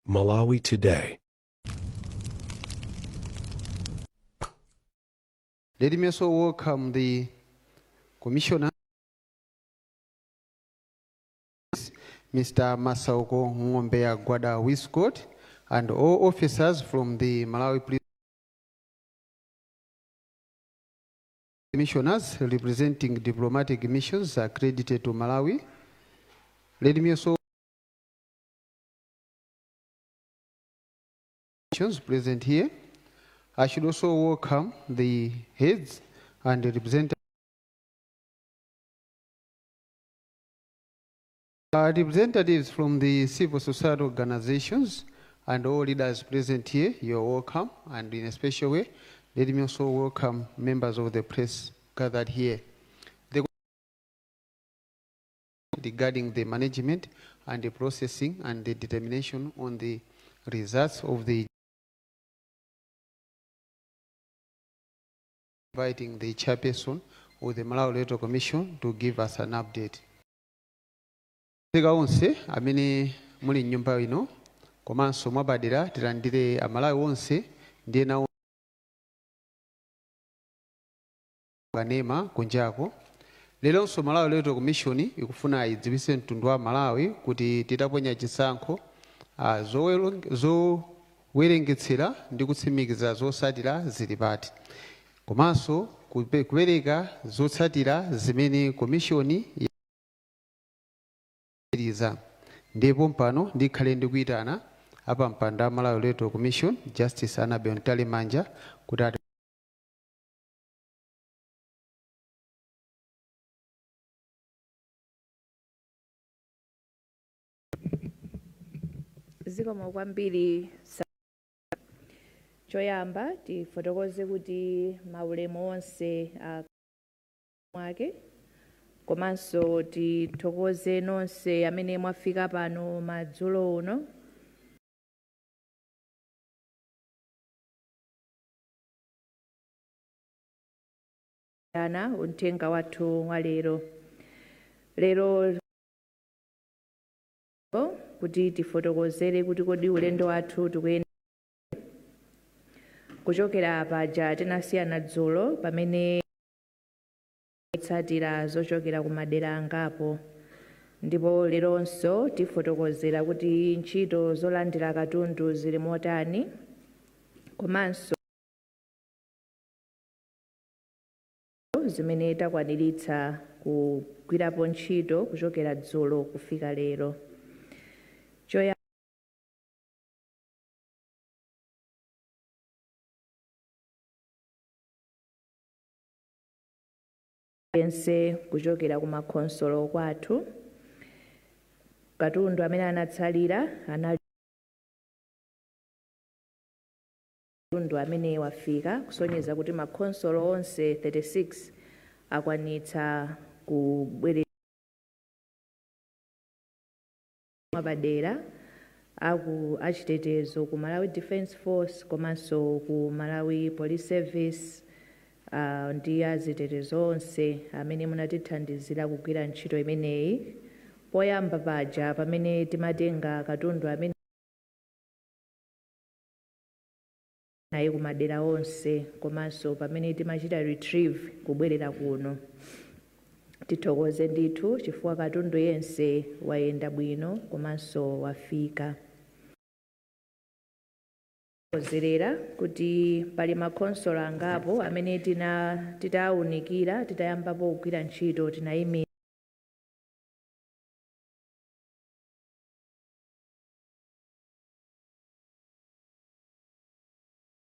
Malawi Today. Let me also welcome the Commissioner, Mr. Masauko Ng'ombea Gwada Wiscott, and all officers from the Malawi Police Commissioners representing diplomatic missions accredited to Malawi. Let me also missions present here. I should also welcome the heads and the representatives from the civil society organizations and all leaders present here. You're welcome, and in a special way, let me also welcome members of the press gathered here. Regarding the management and the processing and the determination on the results of the inviting the chairperson of the Malawi Electoral Commission to give us an update. Teka onse amene muli mnyumba ino, komanso mwapadera tilandire Amalawi onse ndi ena kanema kunjako. Leronso Malawi Electoral Commission ikufuna idziwitse mtundu wa Malawi kuti titaponya chisankho, zowerengetsera ndi kutsimikiza zotsatira zili pati, komanso kupereka zotsatira zimene komishoni yayiriza. Ndipo mpano ndikhale ndikuyitana apa mpanda wa Malawi Electoral Commission, Justice Annabel Mtalimanja, kuti ati Zikomo kwambiri. Choyamba tifotokoze kuti maulemu onse a mwake, komanso tithokoze nonse amene mwafika pano madzulo uno. Ana uthenga wathu wa lero, lero kuti tifotokozere kuti kodi ulendo wathu tikuyenda kuchokera paja tinasiyana dzulo, pamene tsatira zochokera ku madera angapo. Ndipo leronso tifotokozera kuti ntchito zolandira katundu zili motani, komanso zimene takwaniritsa kugwirapo ntchito kuchokera dzulo kufika lero. Choyamba yense kuchokera ku makhonsolo kwathu, katundu amene anatsalira anali katundu amene wafika, kusonyeza kuti makhonsolo onse 36 akwanitsa kubwerera. Mwapadera aku achitetezo ku Malawi Defence Force komanso ku Malawi Police Service ndi azitetezo onse amene munatithandizira kugwira ntchito imeneyi poyamba paja pamene timatenga katundu amene naye kumadera onse, komanso pamene timachita retrieve kubwerera kuno. Tithokoze ndithu chifukwa katundu yense wayenda bwino komanso wafika. Kozerera kuti pali makhonsolo angapo amene tina titawunikira, titayambapo kugwira ntchito, tinayimira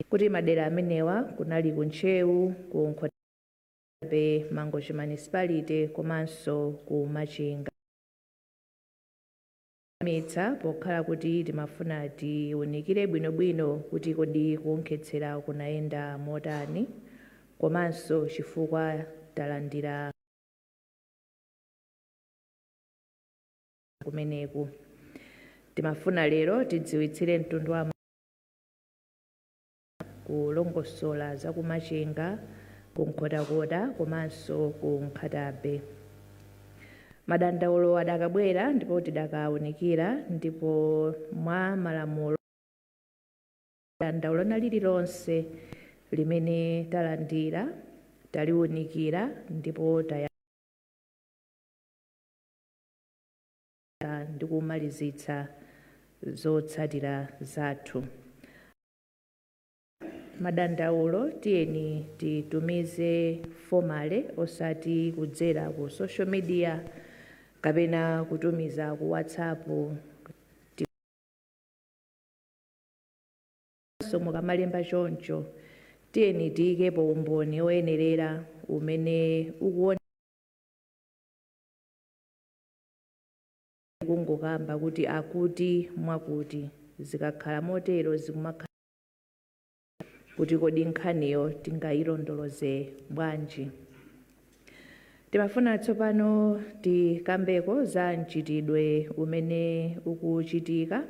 kuti madera amenewa kunali ku Ntcheu, ku Nkhota Bay, Mangochi Municipality komanso ku Machinga. Mitsa pokhala kuti timafuna tiwunikire bwinobwino kuti kodi kuonkhetsera kunayenda motani, komanso chifukwa talandira kumeneku, timafuna lero tidziwitsire mtundu wa kulongosola za ku Machinga, ku Nkhotakota komanso ku Nkhata Bay. Madandaulo adakabwera ndipo tidakawunikira, ndipo mwa malamulo dandaulo lililonse limene talandira taliwunikira ndipo taya ndi kumalizitsa zotsatira zathu. Madandaulo tiyeni titumize formally, osati kudzera ku social media kapena kutumiza ku WhatsApp. So mukamalemba choncho, tiyeni tiyikepo umboni oyenerera umene ukuona kungokamba kuti akuti mwakuti. Zikakhala motero, zikumakhala kuti kodi nkhaniyo tingayilondoloze bwanji? Timafuna tsopano tikambeko za mchitidwe umene ukuchitika.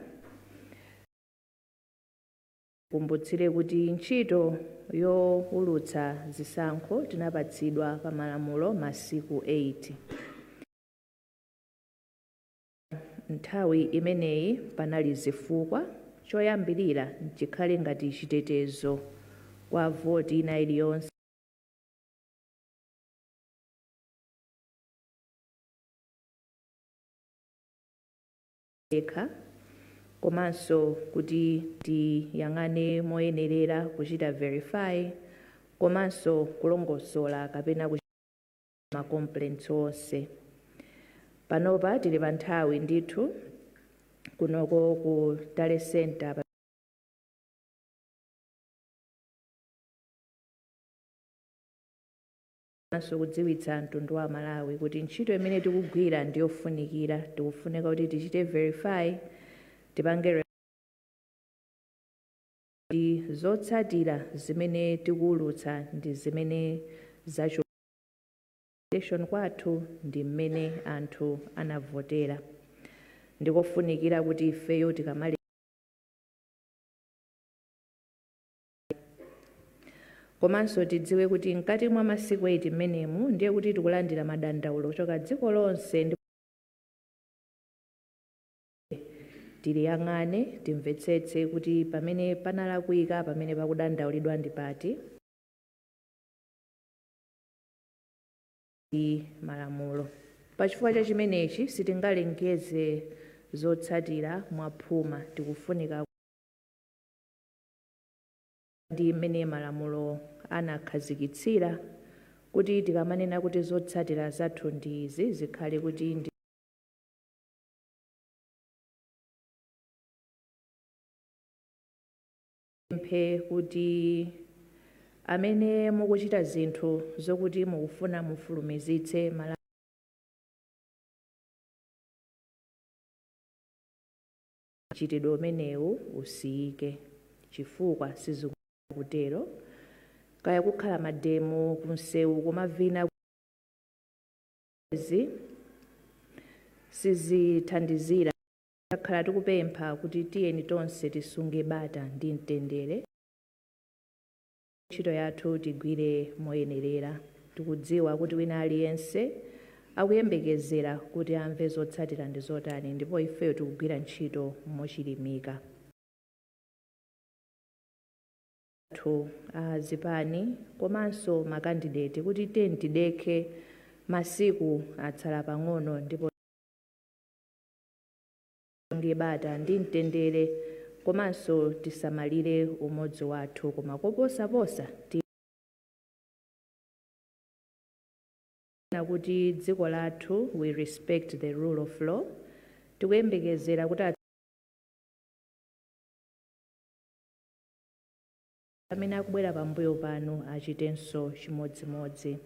Kumbutsire kuti ntchito yowulutsa zisankho tinapatsidwa pa malamulo masiku 8. Nthawi imeneyi panali zifukwa. Choyambirira chikhale ngati chitetezo kwa voti ina iliyonse yekha, komanso kuti tiyang'ane moyenerera kuchita verify komanso kulongosola kapena ma complaints onse. Panopa tili pa nthawi ndithu kunoko ku tally center komanso kudziwitsa mtundu wa Malawi kuti ntchito imene tikugwira ndiyofunikira. Tikufunika kuti tichite verify, tipange ndi zotsatira zimene tikuwulutsa ndi zimene zacho station kwathu ndi mmene anthu anavotera. Ndikofunikira kuti ifeyo tikamali komanso tidziwe kuti mkati mwa masiku 8 mmenemu ndiye kuti tikulandira madandaulo kuchoka dziko lonse, ndi tiliyang'ane, timvetsetse kuti pamene panalakwika, pamene pakudandaulidwa ndi pati ndi malamulo. Pachifukwa cha chimenechi sitingalengeze zotsatira mwaphuma. Tikufunika ndi mmene malamulo anakhazikitsira kuti tikamanena kuti zotsatira zathu ndi izi, zikhale kuti ndi mphe kuti amene mukuchita zinthu zokuti mukufuna mufulumizitse mchitidwe umenewu usiyike, chifukwa sizikutero. Kaya kukhala ma demo kunsewu kumavina, izi sizithandizira. Takhala tikupempha kuti tiyeni tonse tisunge bata ndi mtendere, ntchito yathu tigwire moyenerera. Tikudziwa kuti wina aliyense akuyembekezera kuti amve zotsatira ndi zotani, ndipo ifeyo tikugwira ntchito mochilimika. Anthu a zipani komanso makandideti kuti tiyeni tidekhe, masiku atsala pang'ono, ndipo tisunge bata ndi mtendere komanso tisamalire umodzi wathu, koma koposaposa na kuti dziko lathu we respect the rule of law. Tikuyembekezera kuti amene akubwera pambuyo pano achitenso chimodzimodzi.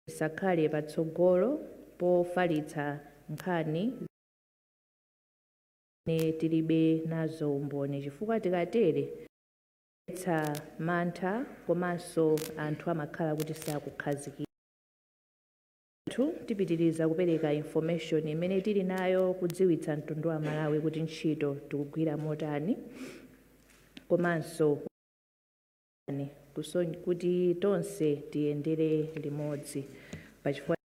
Tisakhale patsogolo pofalitsa nkhani zimene tilibe nazo umboni, chifukwa tikatere tsa mantha komanso anthu amakhala kuti sakukhazikika. Tipitiriza kupereka information imene tili nayo, kudziwitsa mtundu wa Malawi kuti ntchito tikugwira motani komanso Kuti tonse tiyendere limodzi pachifukwa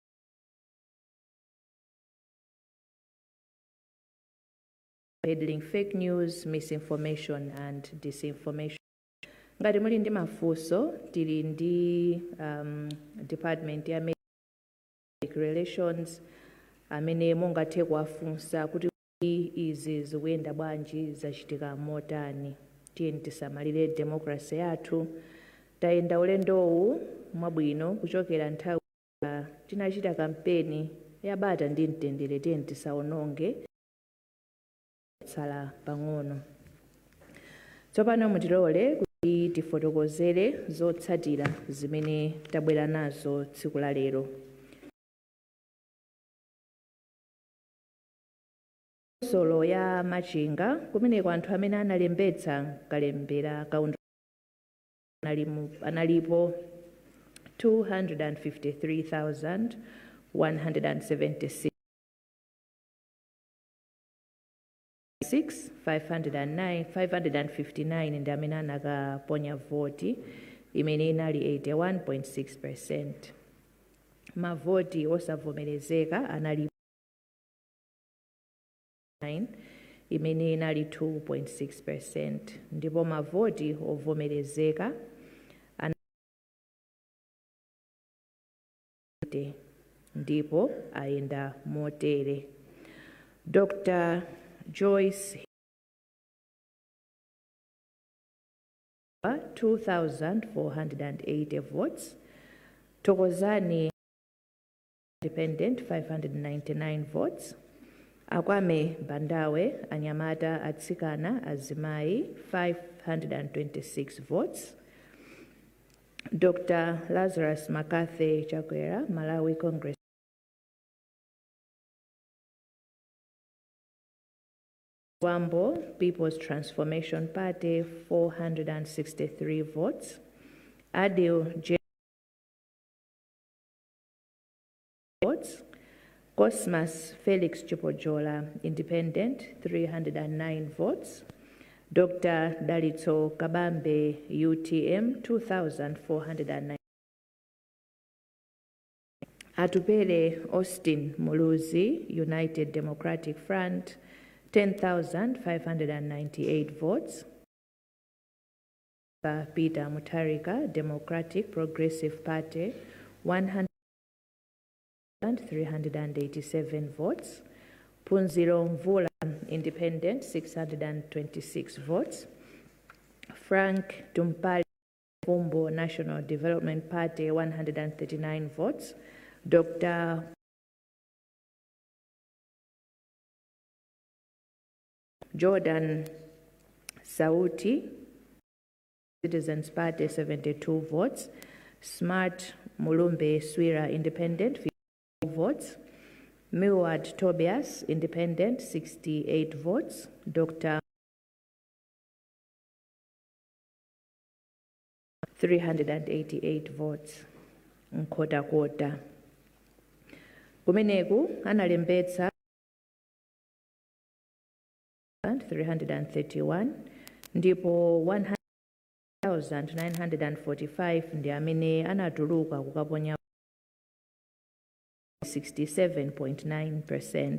peddling fake news, misinformation and disinformation. Ngati muli ndi mafunso, tili ndi department ya public relations amene mungathe kuwafunsa kuti izi zikuyenda bwanji, zachitika motani. Tiyeni tisamalire democracy yathu. Tayenda ulendowu mwabwino kuchokera nthawi tinachita kampeni yabata ndi mtendere. Tiyeni tisaononge, tsala pang'ono. Tsopano mutilole kuti tifotokozere zotsatira zimene tabwera nazo tsiku la lero. Solo ya Machinga, kumeneko anthu amene analembetsa kalembera kaundula analipo 253,176, 509, 559 ndi amene anakaponya voti, imene inali 81.6%. Mavoti osavomerezeka anali 9, imene inali 2.6%, ndipo mavoti ovomerezeka ndipo ayenda motere: Dr Joyce 2480 votes, Thokozani Independent 599 votes, Akwame Bandawe Anyamata Atsikana Azimayi 526 votes, Dr Lazarus McCarthy Chakwera, Malawi Congress Wambo, People's Transformation Party 463 votes, Adil J votes, Cosmas Felix Chipojola, Independent 309 votes, Dr. Dalitso Kabambe, UTM 2409, Atupele Austin Muluzi, United Democratic Front 10,598 votes, Peter Mutharika, Democratic Progressive Party 100,387 votes, Phunziro Mvula, Independent 626 votes, Frank Tumpale Fumbo, National Development Party 139 votes, Dr. Jordan Sauti, Citizens Party 72 votes, Smart Mulumbe Swira, Independent 54 votes, Milward Tobias, Independent 68 votes, Dr. 388 votes. Nkhotakota, kumeneku analembetsa 331 ndipo 1,945 ndi amene anatuluka kukaponya, 67.9%,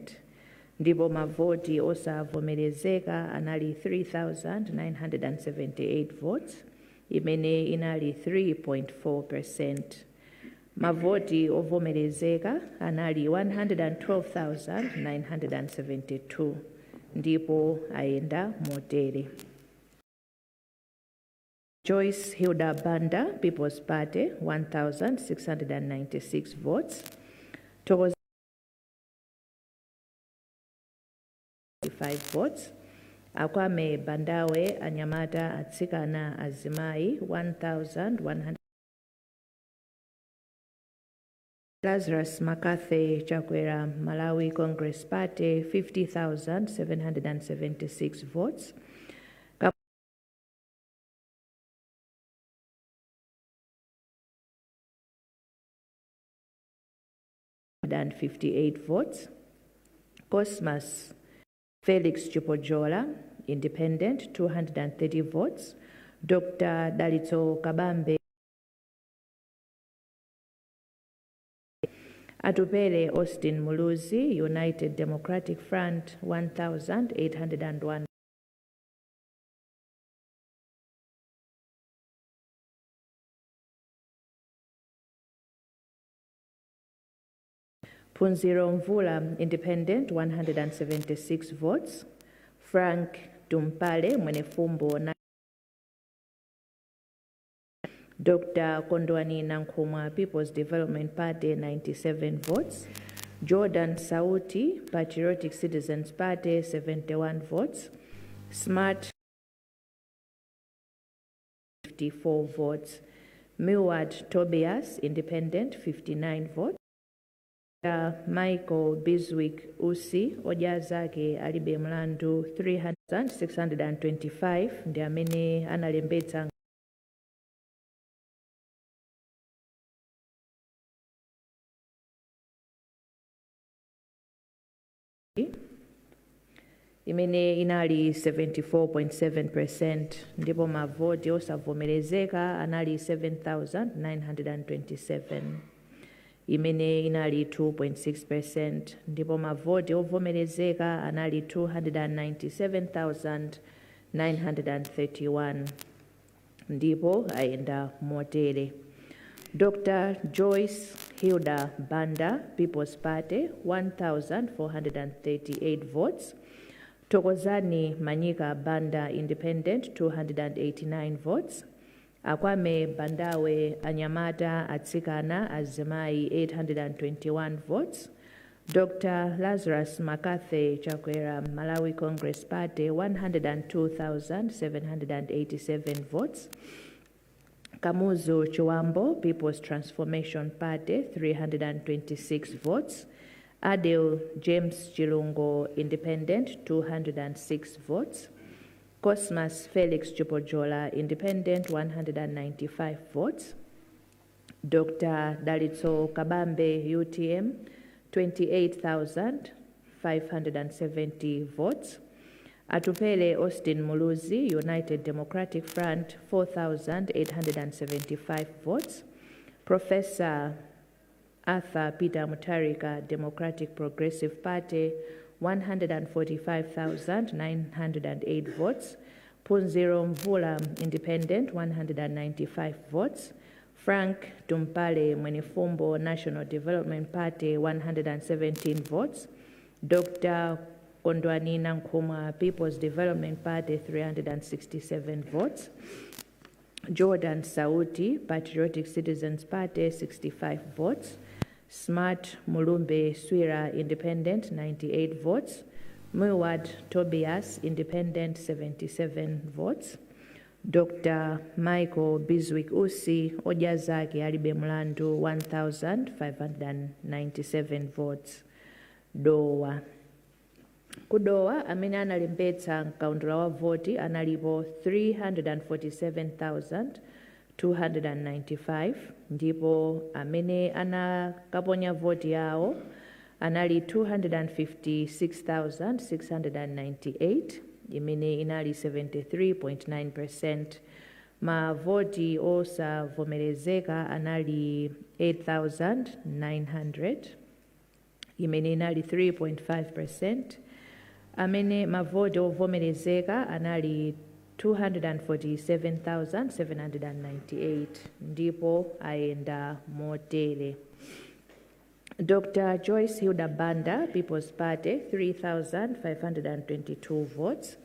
ndipo mavoti osavomerezeka anali 3978 votes, imene inali 3.4%. Mavoti ovomerezeka anali 112,972 ndipo ayenda motere: Joyce Hilda Banda, People's Party 1696 votes, Thokozani 5 votes, Akwame Bandawe Anyamata Atsikana Azimayi 1100, Lazarus McCarthy Chakwera, Malawi Congress Party 50,776 votes, 58 votes, Cosmas Felix Chipojola, Independent 230 votes, Dr. Dalitso Kabambe Atupele Austin Muluzi, United Democratic Front, 1801. Phunziro Mvula, Independent, 176 votes. Frank Tumpale Mwenefumbo na Dr. Kondwani Nankhumwa, People's Development Party, 97 votes. Jordan Sauti, Patriotic Citizens Party, 71 votes. Smart, 54 votes. Milward Tobias, Independent, 59 votes. Michael Biswick Usi, Odya Zake Alibe Mlandu, 30625 ndi amene analembetsa. Imene inali 74.7%, ndipo mavoti osavomerezeka anali 7927, imene inali 2.6%, ndipo mavoti ovomerezeka anali 297,931, ndipo ayenda motere: Dr. Joyce Hilda Banda, People's Party, 1438 votes. Thokozani Manyika Banda, Independent, 289 votes. Akwame Bandawe Anyamata Atsikana Azimai, 821 votes. Dr. Lazarus McCarthy Chakwera, Malawi Congress Party, 102,787 votes. Kamuzu Chibambo, People's Transformation Party, 326 votes. Adil James Chilungo, Independent, 206 votes. Cosmas Felix Chipojola, Independent, 195 votes. Dr. Dalitso Kabambe, UTM, 28,570 votes. Atupele Austin Muluzi, United Democratic Front, 4,875 votes. Professor Arthur Peter Mutharika, Democratic Progressive Party, 145,908 votes. Phunziro Mvula, Independent, 195 votes. Frank Tumpale Mwenifumbo, National Development Party, 117 votes. Dr. Kondwani Nankhumwa, People's Development Party, 367 votes. Jordan Sauti, Patriotic Citizens Party, 65 votes. Smart Mulumbe Swira, Independent, 98 votes. Milward Tobias, Independent, 77 votes. Dr. Michael Biswick Usi, Odya Zake Alibe Mlandu, 1597 votes. Dowa. Kudowa, amene analembetsa mkaundula wa voti analipo 347,295, ndipo amene anakaponya voti yawo anali 256,698, imene inali 73.9%. Mavoti osavomerezeka anali 8,900, imene inali 3.5%. Amene mavoti ovomerezeka anali 247,798, ndipo ayenda motere: Dr. Joyce Hilda Banda, People's Party, 3,522 votes.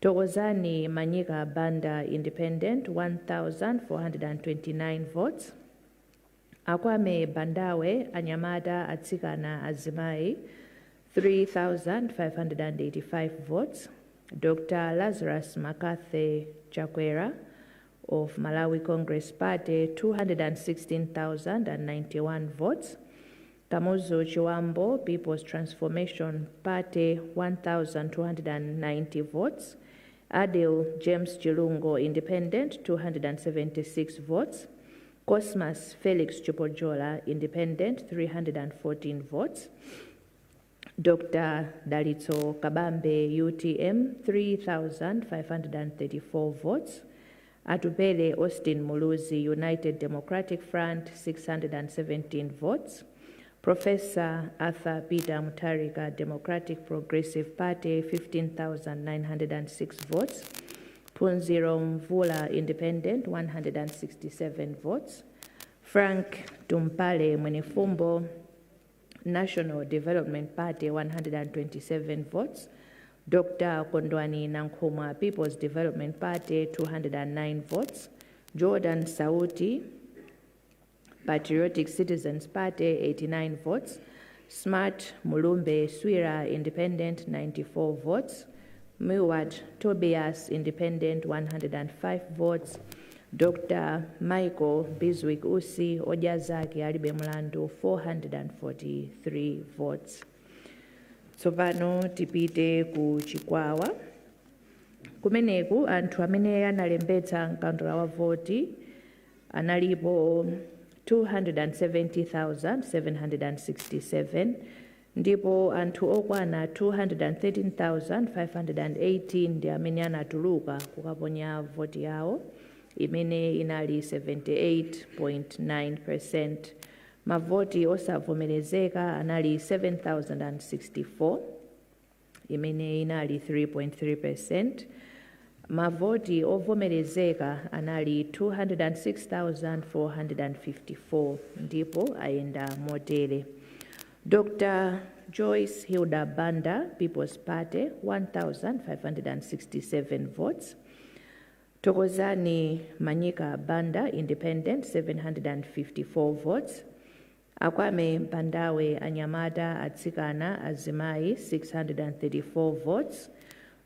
Thokozani Manyika Banda, Independent, 1,429 votes. Akwame Bandawe Anyamata Atsikana Azimai, 3,585 votes. Dr. Lazarus McCarthy Chakwera of Malawi Congress Party, 216,091 votes. Kamuzu Chibambo, People's Transformation Party, 1,290 votes. Adil James Chilungo, Independent, 276 votes. Cosmas Felix Chipojola, Independent, 314 votes. Dr. Dalitso Kabambe, UTM, 3,534 votes. Atupele Austin Muluzi, United Democratic Front, 617 votes. Professor Arthur Peter Mutharika, Democratic Progressive Party, 15,906 votes. Phunziro Mvula, Independent, 167 votes. Frank Tumpale Mwenifumbo, National Development Party, 127 votes. Dr. Kondwani Nankhumwa, People's Development Party, 209 votes. Jordan Sauti, Patriotic Citizens Party, 89 votes. Smart Mulumbe Swira, Independent, 94 votes. Milward Tobias, Independent, 105 votes. Dr. Michael Bizwick Usi, Odya Zake Alibe Mlandu, 443 votes. Tsopano tipite ku Chikwawa. Kumeneku anthu amene analembetsa mkaundula wa voti analipo 270,767, ndipo anthu okwana 213,518 ndi amene anatuluka kukaponya voti yawo, imene inali 78.9%. Mavoti osavomerezeka anali 7,064, imene inali 3.3%. Mavoti ovomerezeka anali 206,454, ndipo ayenda motere: Dr. Joyce Hilda Banda, People's Party, 1567 votes. Thokozani Manyika Banda, Independent, 754 votes. Akwame Bandawe, anyamata, atsikana, azimayi, 634 votes.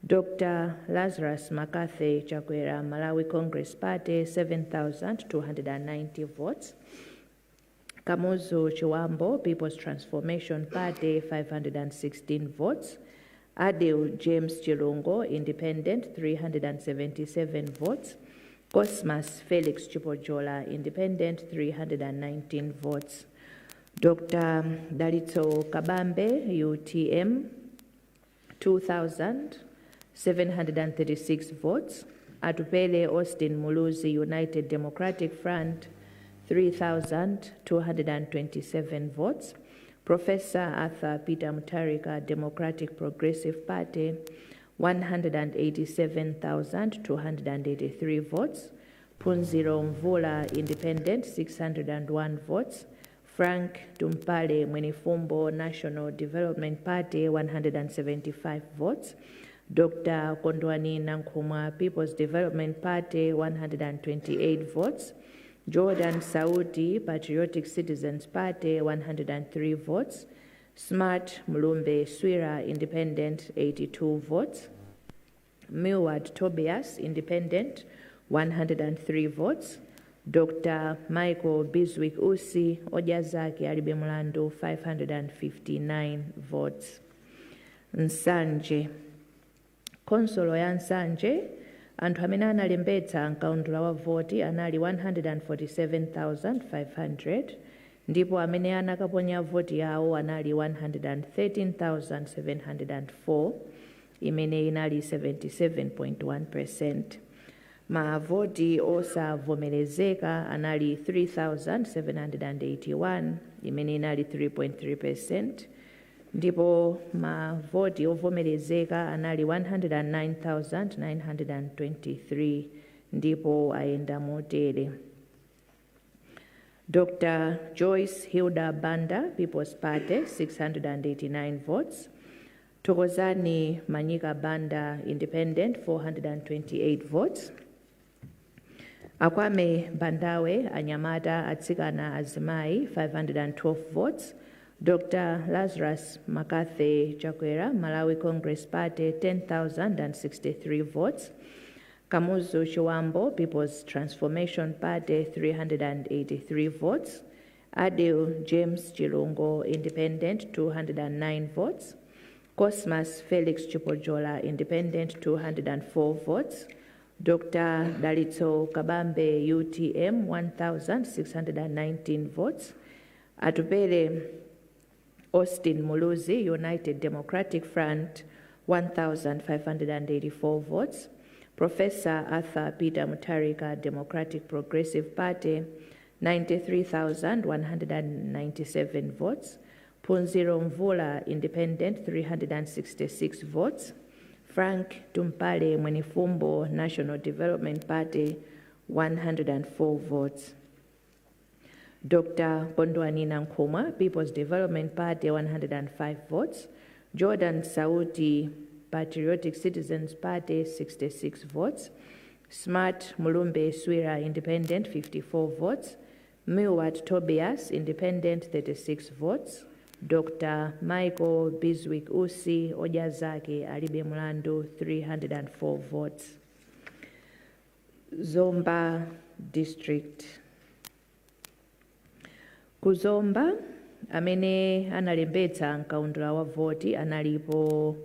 Dr. Lazarus McCarthy Chakwera, Malawi Congress Party, 7,290 votes. Kamuzu Chibambo, People's Transformation Party, 516 votes. Adil James Chilungo, Independent, 377 votes. Cosmas Felix Chipojola, Independent, 319 votes. Dr. Dalitso Kabambe, UTM, 2,736 votes. Atupele Austin Muluzi, United Democratic Front, 3,227 votes. Professor Arthur Peter Mutharika, Democratic Progressive Party, 187,283 votes. Phunziro Mvula, Independent, 601 votes. Frank Tumpale Mwenifumbo, National Development Party, 175 votes. Dr. Kondwani Nankhumwa, People's Development Party, 128 votes. Jordan Sauti, Patriotic Citizens Party, 103 votes. Smart Mulumbe Swira, Independent, 82 votes. Milward Tobias, Independent, 103 votes. Dr. Michael Bizwick Usi, Odya Zake Alibe Mlandu, 559 votes. Nsanje. Khonsolo ya Nsanje, anthu amene analembetsa mkaundula wa voti anali 147,500, ndipo amene anakaponya voti yawo anali 113,704, imene inali 77.1%. Mavoti osavomerezeka anali 3781, imene inali 3.3%, ndipo mavoti ovomerezeka anali 109,923, ndipo ayenda motere: Dr. Joyce Hilda Banda, People's Party, 689 votes. Thokozani Manyika Banda, Independent, 428 votes. Akwame Bandawe, anyamata, atsikana, azimayi, 512 votes. Dr. Lazarus McCarthy Chakwera, Malawi Congress Party, 10,063 votes. Kamuzu Chibambo, People's Transformation Party, 383 votes. Adil James Chilungo, Independent, 209 votes. Cosmas Felix Chipojola, Independent, 204 votes. Dr. Dalitso Kabambe, UTM, 1,619 votes. Atupele Austin Muluzi, United Democratic Front, 1,584 votes. Professor Arthur Peter Mutharika, Democratic Progressive Party, 93,197 votes. Phunziro Mvula, Independent, 366 votes. Frank Tumpale Mwenifumbo, National Development Party, 104 votes. Dr. Kondwani Nankhumwa, People's Development Party, 105 votes. Jordan Sauti, Patriotic Citizens Party, 66 votes. Smart Mulumbe Swira, Independent, 54 votes. Milward Tobias, Independent, 36 votes. Dr. Michael Bizwick Usi, Odya Zake Alibe Mlandu, 304 votes. Zomba District. Kuzomba, amene analembetsa mkaundula wa voti analipo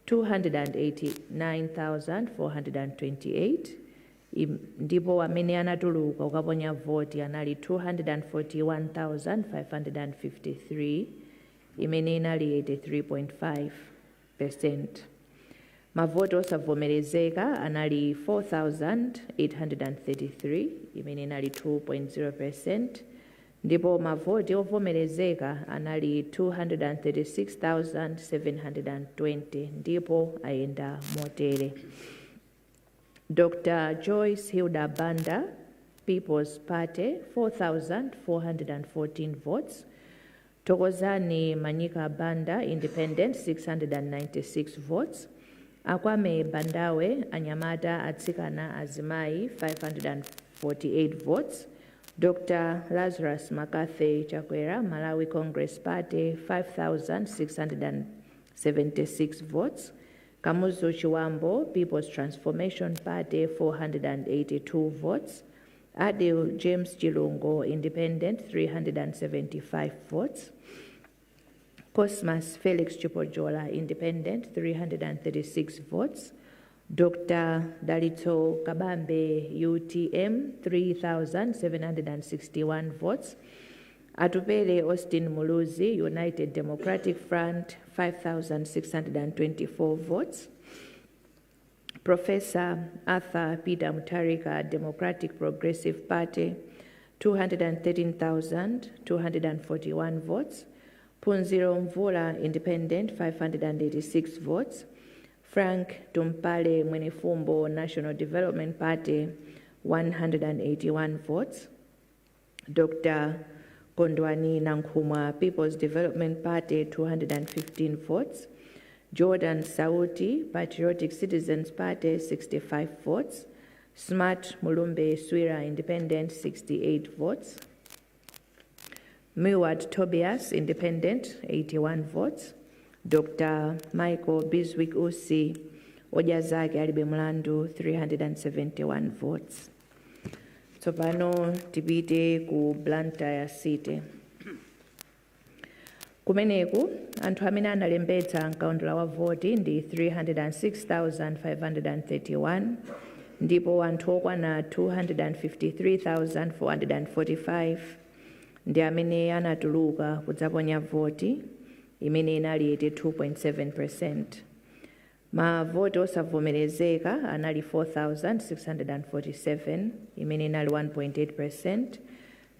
289,428, ndipo amene anatuluka kukaponya voti anali 241,553, imene inali 83.5%. Mavoti osavomerezeka anali 4,833, imene inali 2.0%, ndipo mavoti ovomerezeka anali 236,720, ndipo ayenda motere: Dr. Joyce Hilda Banda, People's Party, 4,414 votes. Thokozani Manyika Banda, Independent, 696 votes. Akwame Bandawe, Anyamata, Atsikana, Azimai, 548 votes. Dr. Lazarus McCarthy Chakwera, Malawi Congress Party, 5,676 votes. Kamuzu Chibambo, People's Transformation Party, 482 votes. Adil James Chilungo, Independent, 375 votes. Cosmas Felix Chipojola, Independent, 336 votes. Dr. Dalitso Kabambe, UTM, 3,761 votes. Atupele Austin Muluzi, United Democratic Front, 5,624 votes. Professor Arthur Peter Mutharika, Democratic Progressive Party, 213,241 votes. Phunziro Mvula, Independent, 586 votes. Frank Tumpale Mwenifumbo, National Development Party, 181 votes. Dr. Kondwani Nankhumwa, People's Development Party, 215 votes. Jordan Sauti, Patriotic Citizens Party, 65 votes. Smart Mulumbe Swira, Independent, 68 votes. Milward Tobias, Independent, 81 votes. Dr. Michael Bizwick Usi, Odya Zake Alibe Mlandu, 371 votes. Tsopano tipite ku Blantyre City. Kumeneku anthu amene analembetsa mkaundula wa voti ndi 306,531, ndipo anthu okwana 253,445 ndi amene anatuluka kudzaponya voti, imene inali 82.7%. Mavoti osavomerezeka anali 4,647, imene inali 1.8%,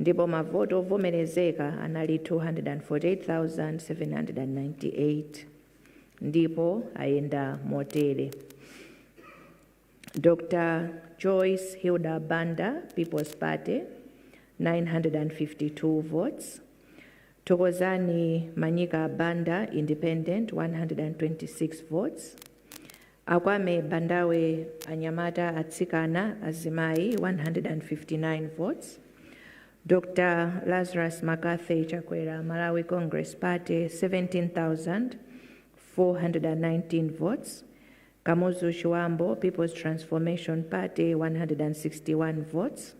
ndipo mavoti ovomerezeka anali 248,798, ndipo ayenda motere: Dr. Joyce Hilda Banda, People's Party, 952 votes. Thokozani Manyika Banda, Independent, 126 votes. Akwame Bandawe, Anyamata, Atsikana, Azimai, 159 votes. Dr. Lazarus McCarthy Chakwera, Malawi Congress Party, 17,419 votes. Kamuzu Chibambo, People's Transformation Party, 161 votes.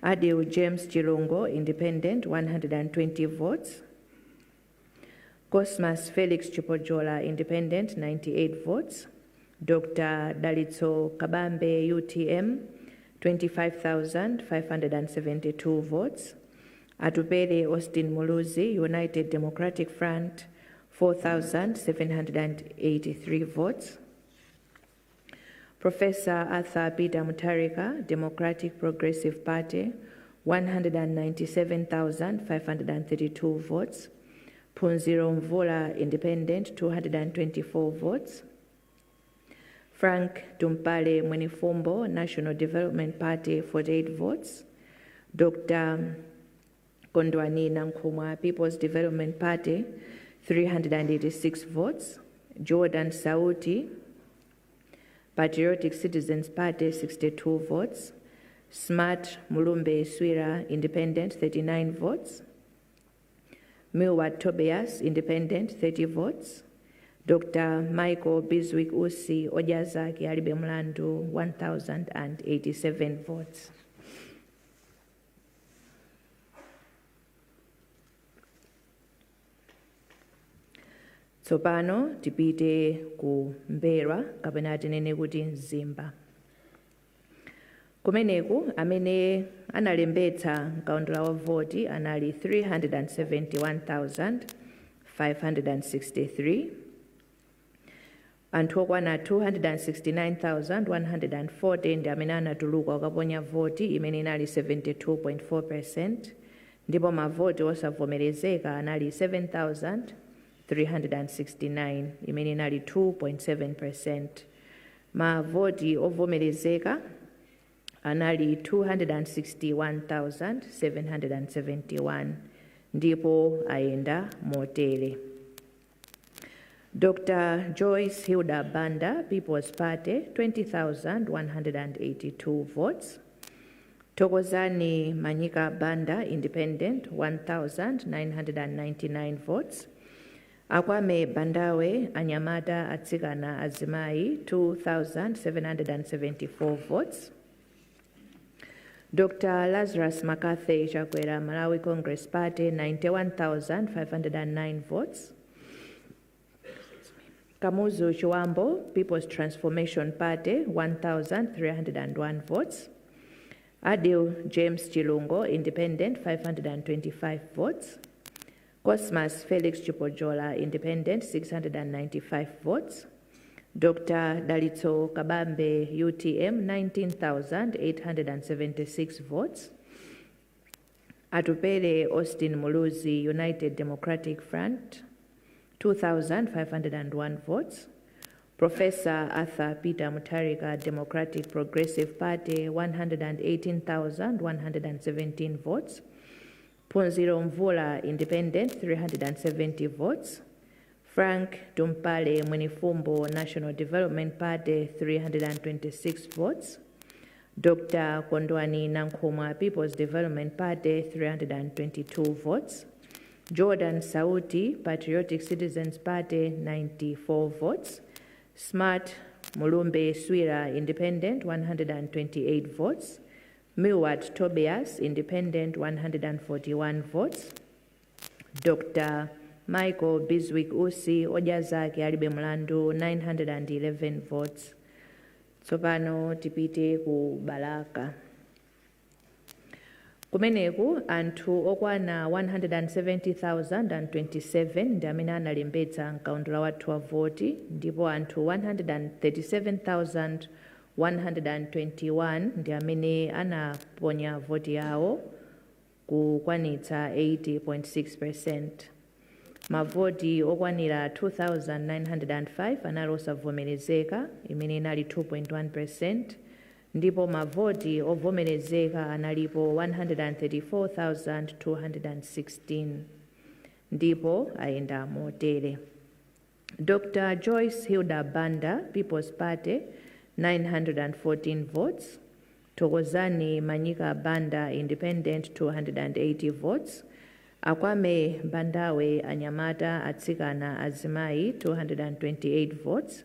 Adil James Chilungo, Independent, 120 votes. Cosmas Felix Chipojola, Independent, 98 votes. Dr. Dalitso Kabambe, UTM, 25,572 votes. Atupele Austin Muluzi, United Democratic Front, 4,783 votes. Professor Arthur Peter Mutharika, Democratic Progressive Party, 197,532 votes. Phunziro Mvula, Independent, 224 votes. Frank Tumpale Mwenifumbo, National Development Party, 48 votes. Dr. Kondwani Nankhumwa, People's Development Party, 386 votes. Jordan Sauti, Patriotic Citizens Party, 62 votes. Smart Mulumbe Swira, Independent, 39 votes. Milward Tobias, Independent, 30 votes. Dr. Michael Bizwick Usi, Odya Zake Alibe Mlandu, 1,087 votes. Tsopano tipite ku Mberwa, kapena tinene kuti Mzimba. Kumeneku amene analembetsa mkaundula wa voti anali 371,563. Anthu okwana 269,140 ndi amene anatuluka kukaponya voti, imene inali 72.4%, ndipo mavoti osavomerezeka anali 7,369, imene inali 2.7%. Mavoti ovomerezeka anali 261,771, ndipo ayenda motere: Dr. Joyce Hilda Banda, People's Party, 20,182 votes. Thokozani Manyika Banda, Independent, 1,999 votes. Akwame Bandawe, Anyamata Atsikana Azimai, 2,774 votes. Dr. Lazarus McCarthy Chakwera, Malawi Congress Party, 91,509 votes. Kamuzu Chibambo, People's Transformation Party, 1,301 votes. Adil James Chilungo, Independent, 525 votes. Cosmas Felix Chipojola, Independent, 695 votes. Dr. Dalitso Kabambe, UTM, 19,876 votes. Atupele Austin Muluzi, United Democratic Front, 2,501 votes. Professor Arthur Peter Mutharika, Democratic Progressive Party, 118,117 votes. Phunziro Mvula, Independent, 370 votes. Frank Tumpale Mwenifumbo, National Development Party, 326 votes. Dr. Kondwani Nankhumwa, People's Development Party, 322 votes. Jordan Sauti, Patriotic Citizens Party, 94 votes. Smart Mulumbe Swira, Independent, 128 votes. Milward Tobias, Independent, 141 votes. Dr. Michael Bizwick Usi, Odya Zake Alibe Mlandu, 911 votes. Tsopano tipite ku Balaka. Kumeneku anthu okwana 170,027 ndi amene analembetsa mkaundula wathu wa voti, ndipo anthu 137,121 ndi amene anaponya voti yawo, kukwanitsa 80.6%. Mavoti okwanira 2905 anali osavomerezeka, imene inali 2.1%, ndipo mavoti ovomerezeka analipo 134,216, ndipo ayenda motere: Dr. Joyce Hilda Banda, People's Party, 914 votes. Thokozani Manyika Banda, Independent, 280 votes. Akwame Bandawe, Anyamata Atsikana Azimai, 228 votes.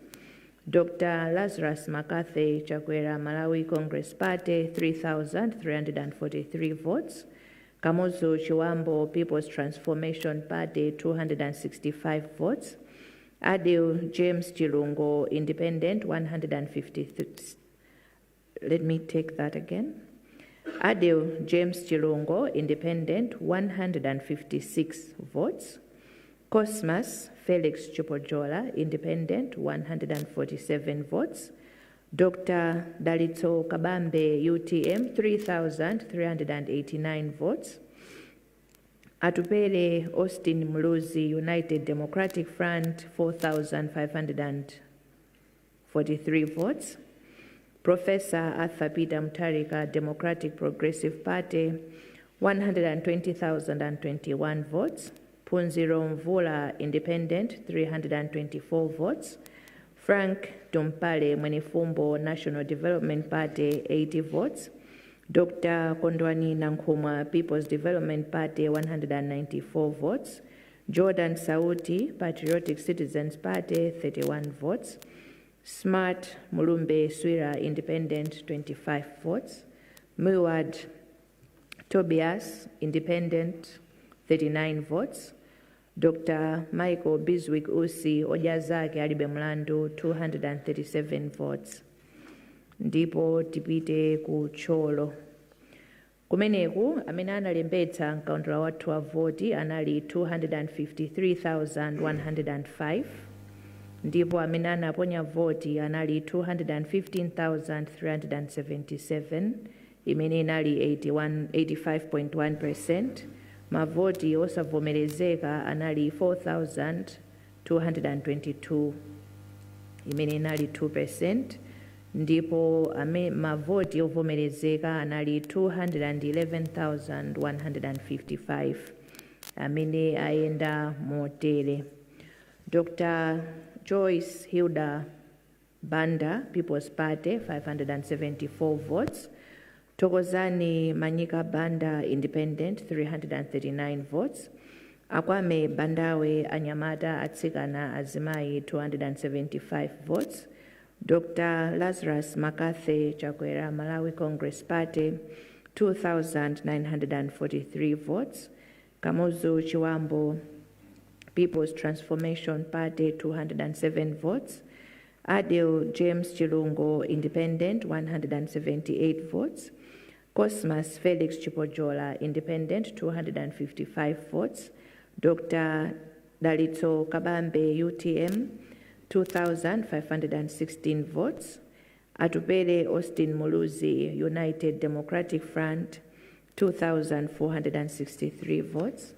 Dr. Lazarus McCarthy Chakwera, Malawi Congress Party, 3,343 votes. Kamuzu Chibambo, People's Transformation Party, 265 votes. Adil James Chilungo, Independent, 153. Let me take that again. Adil James Chilungo, Independent, 156 votes. Cosmas Felix Chipojola, Independent, 147 votes. Dr. Dalitso Kabambe, UTM, 3,389 votes. Atupele Austin Muluzi, United Democratic Front, 4,543 votes. Professor Arthur Peter Mutharika, Democratic Progressive Party, 120,021 votes. Phunziro Mvula, Independent, 324 votes. Frank Tumpale Mwenifumbo, National Development Party, 80 votes. Dr. Kondwani Nankhumwa, People's Development Party, 194 votes. Jordan Sauti, Patriotic Citizens Party, 31 votes. Smart Mulumbe Swira, Independent, 25 votes. Muwad Tobias, Independent, 39 votes. Dr. Michael Bizwick Usi, Odya Zake Alibe Mlandu, 237 votes. Ndipo tipite ku Thyolo. Kumeneku amene analembetsa mkaundula wathu wa voti anali 253,105, ndipo amene anaponya voti anali 215,377, imene inali 81 85.1%. Mavoti osavomerezeka anali 4,222, imene inali 2%, ndipo mavoti ovomerezeka anali 211,155, amene ayenda motere: Dr. Joyce Hilda Banda, People's Party, 574 votes. Thokozani Manyika Banda, Independent, 339 votes. Akwame Bandawe, Anyamata, Atsikana, Azimayi, 275 votes. Dr. Lazarus McCarthy Chakwera, Malawi Congress Party, 2,943 votes. Kamuzu Chibambo, People's Transformation Party, 207 votes. Adil James Chilungo, Independent, 178 votes. Cosmas Felix Chipojola, Independent, 255 votes. Dr. Dalitso Kabambe, UTM, 2,516 votes. Atupele Austin Muluzi, United Democratic Front, 2,463 votes.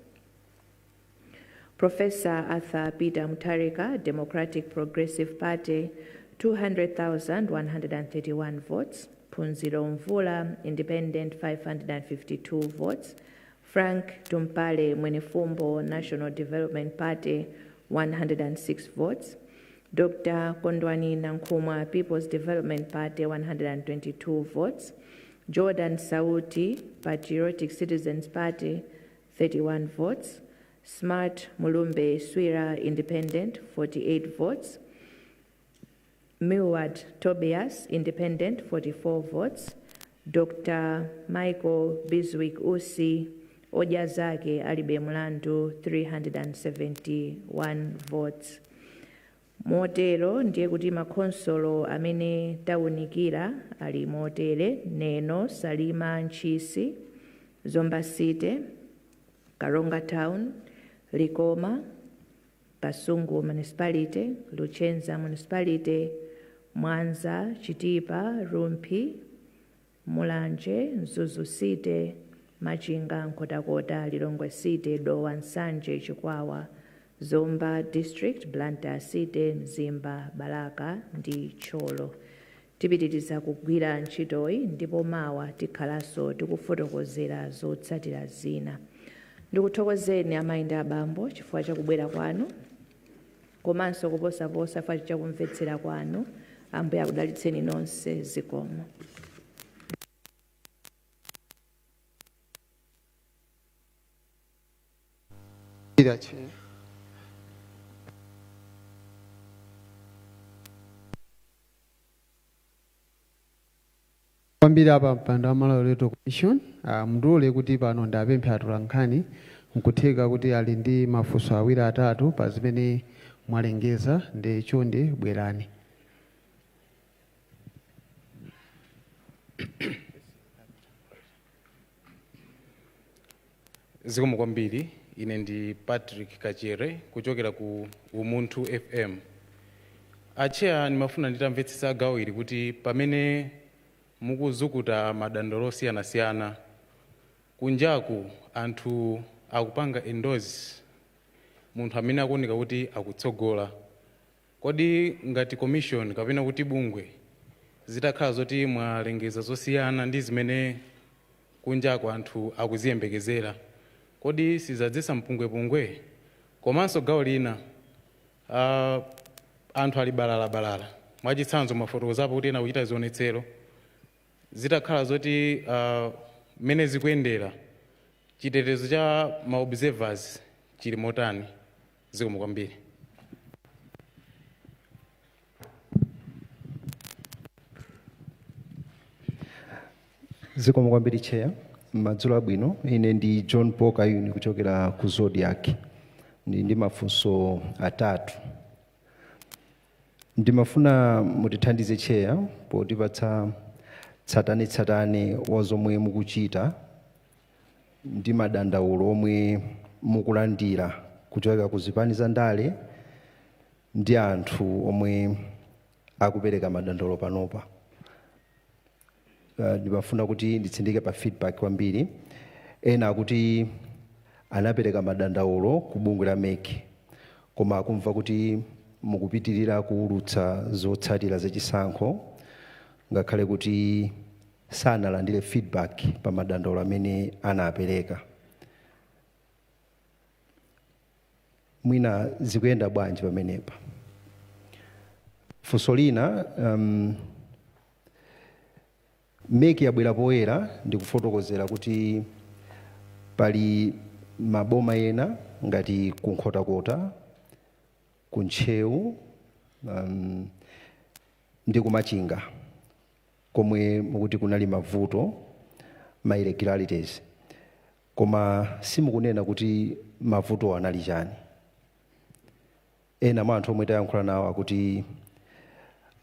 Professor Arthur Peter Mutharika, Democratic Progressive Party, 200,131 votes. Phunziro Mvula, Independent, 552 votes. Frank Tumpale Mwenifumbo, National Development Party, 106 votes. Dr. Kondwani Nankhumwa, People's Development Party, 122 votes. Jordan Sauti, Patriotic Citizens Party, 31 votes. Smart Mulumbe Swira, Independent, 48 votes. Milward Tobias, Independent, 44 votes. Dr. Michael Bizwick Usi, Odya Zake Alibe Mlandu, 371 votes. Motero ndiye kuti makhonsolo amene tawunikira ali motere: Neno, Salima, Ntchisi, Zomba City, Karonga Town, Likoma, Kasungu Municipality, Luchenza Municipality, Mwanza, Chitipa, Rumphi, Mulanje, Mzuzu City, Machinga, Nkhotakota, Lilongwe City, Dowa, Nsanje, Chikwawa, Zomba District, Blantyre City, Mzimba, Balaka ndi Thyolo. Tipitiriza kugwira ntchitoyi ndipo mawa tikhalanso tikufotokozera zotsatira zina. Ndikuthokozeni amayi ndi abambo chifukwa chakubwera kwanu, komanso kuposaposa chifukwa chakumvetsera kwanu. Ambuye akudalitseni nonse. Zikomo. Chair. Kwambiri apa mpando wa Malawi Electoral Commission, mndule kuti pano ndapemphe atolankhani, nkutheka kuti ali ndi mafunso awiri atatu pa zimene mwalengeza, ndi chonde bwerani. Zikomo kwambiri. Ine ndi Patrick Kachere kuchokera ku Umunthu FM. A Chair, ndimafuna nditamvetsetsa gawo ili kuti pamene mukuzukuta madandaulo osiyanasiyana kunjaku, anthu akupanga endorse munthu amene akuoneka kuti akutsogola, kodi ngati commission kapena kuti bungwe, zitakhala zoti mwalengeza zosiyana ndi zimene kunjaku anthu akuziyembekezera, kodi sizadzetsa mpungwepungwe? Komanso gawo lina, anthu ali balalabalala. Mwachitsanzo, mwafotokozapo kuti ena kuchita zionetsero. Zitakhala zoti mmene zikuyendera, chitetezo cha ma observers chili motani? Zikomo kwambiri. Zikomo kwambiri, Chair. Madzulo abwino. Ine ndi John Paul Kayuni kuchokera ku Zodiak. Ndi mafunso atatu. Ndimafuna mutithandize, Chair, potipatsa tsatanetsatane wa zomwe mukuchita ndi madandaulo omwe mukulandira kuchokera ku zipani za ndale ndi anthu omwe akupereka madandaulo panopa. Ndimafuna kuti nditsindike pa feedback kwambiri. Ena akuti anapereka madandaulo ku bungwe la MEC, koma akumva kuti mukupitirira kuwulutsa zotsatira zachisankho ngakhale kuti sanalandire feedback pa madandaulo amene anapereka. Mwina zikuyenda bwanji pamenepa? Funso lina, MEC yabwera poyera ndikufotokozera kuti pali maboma ena ngati kuNkhotakota, kuNtcheu ndi kuMachinga komwe mukuti kunali mavuto, ma irregularities, koma simukunena kuti mavuto anali chani. Ena mwa anthu omwe tayankhula nawo akuti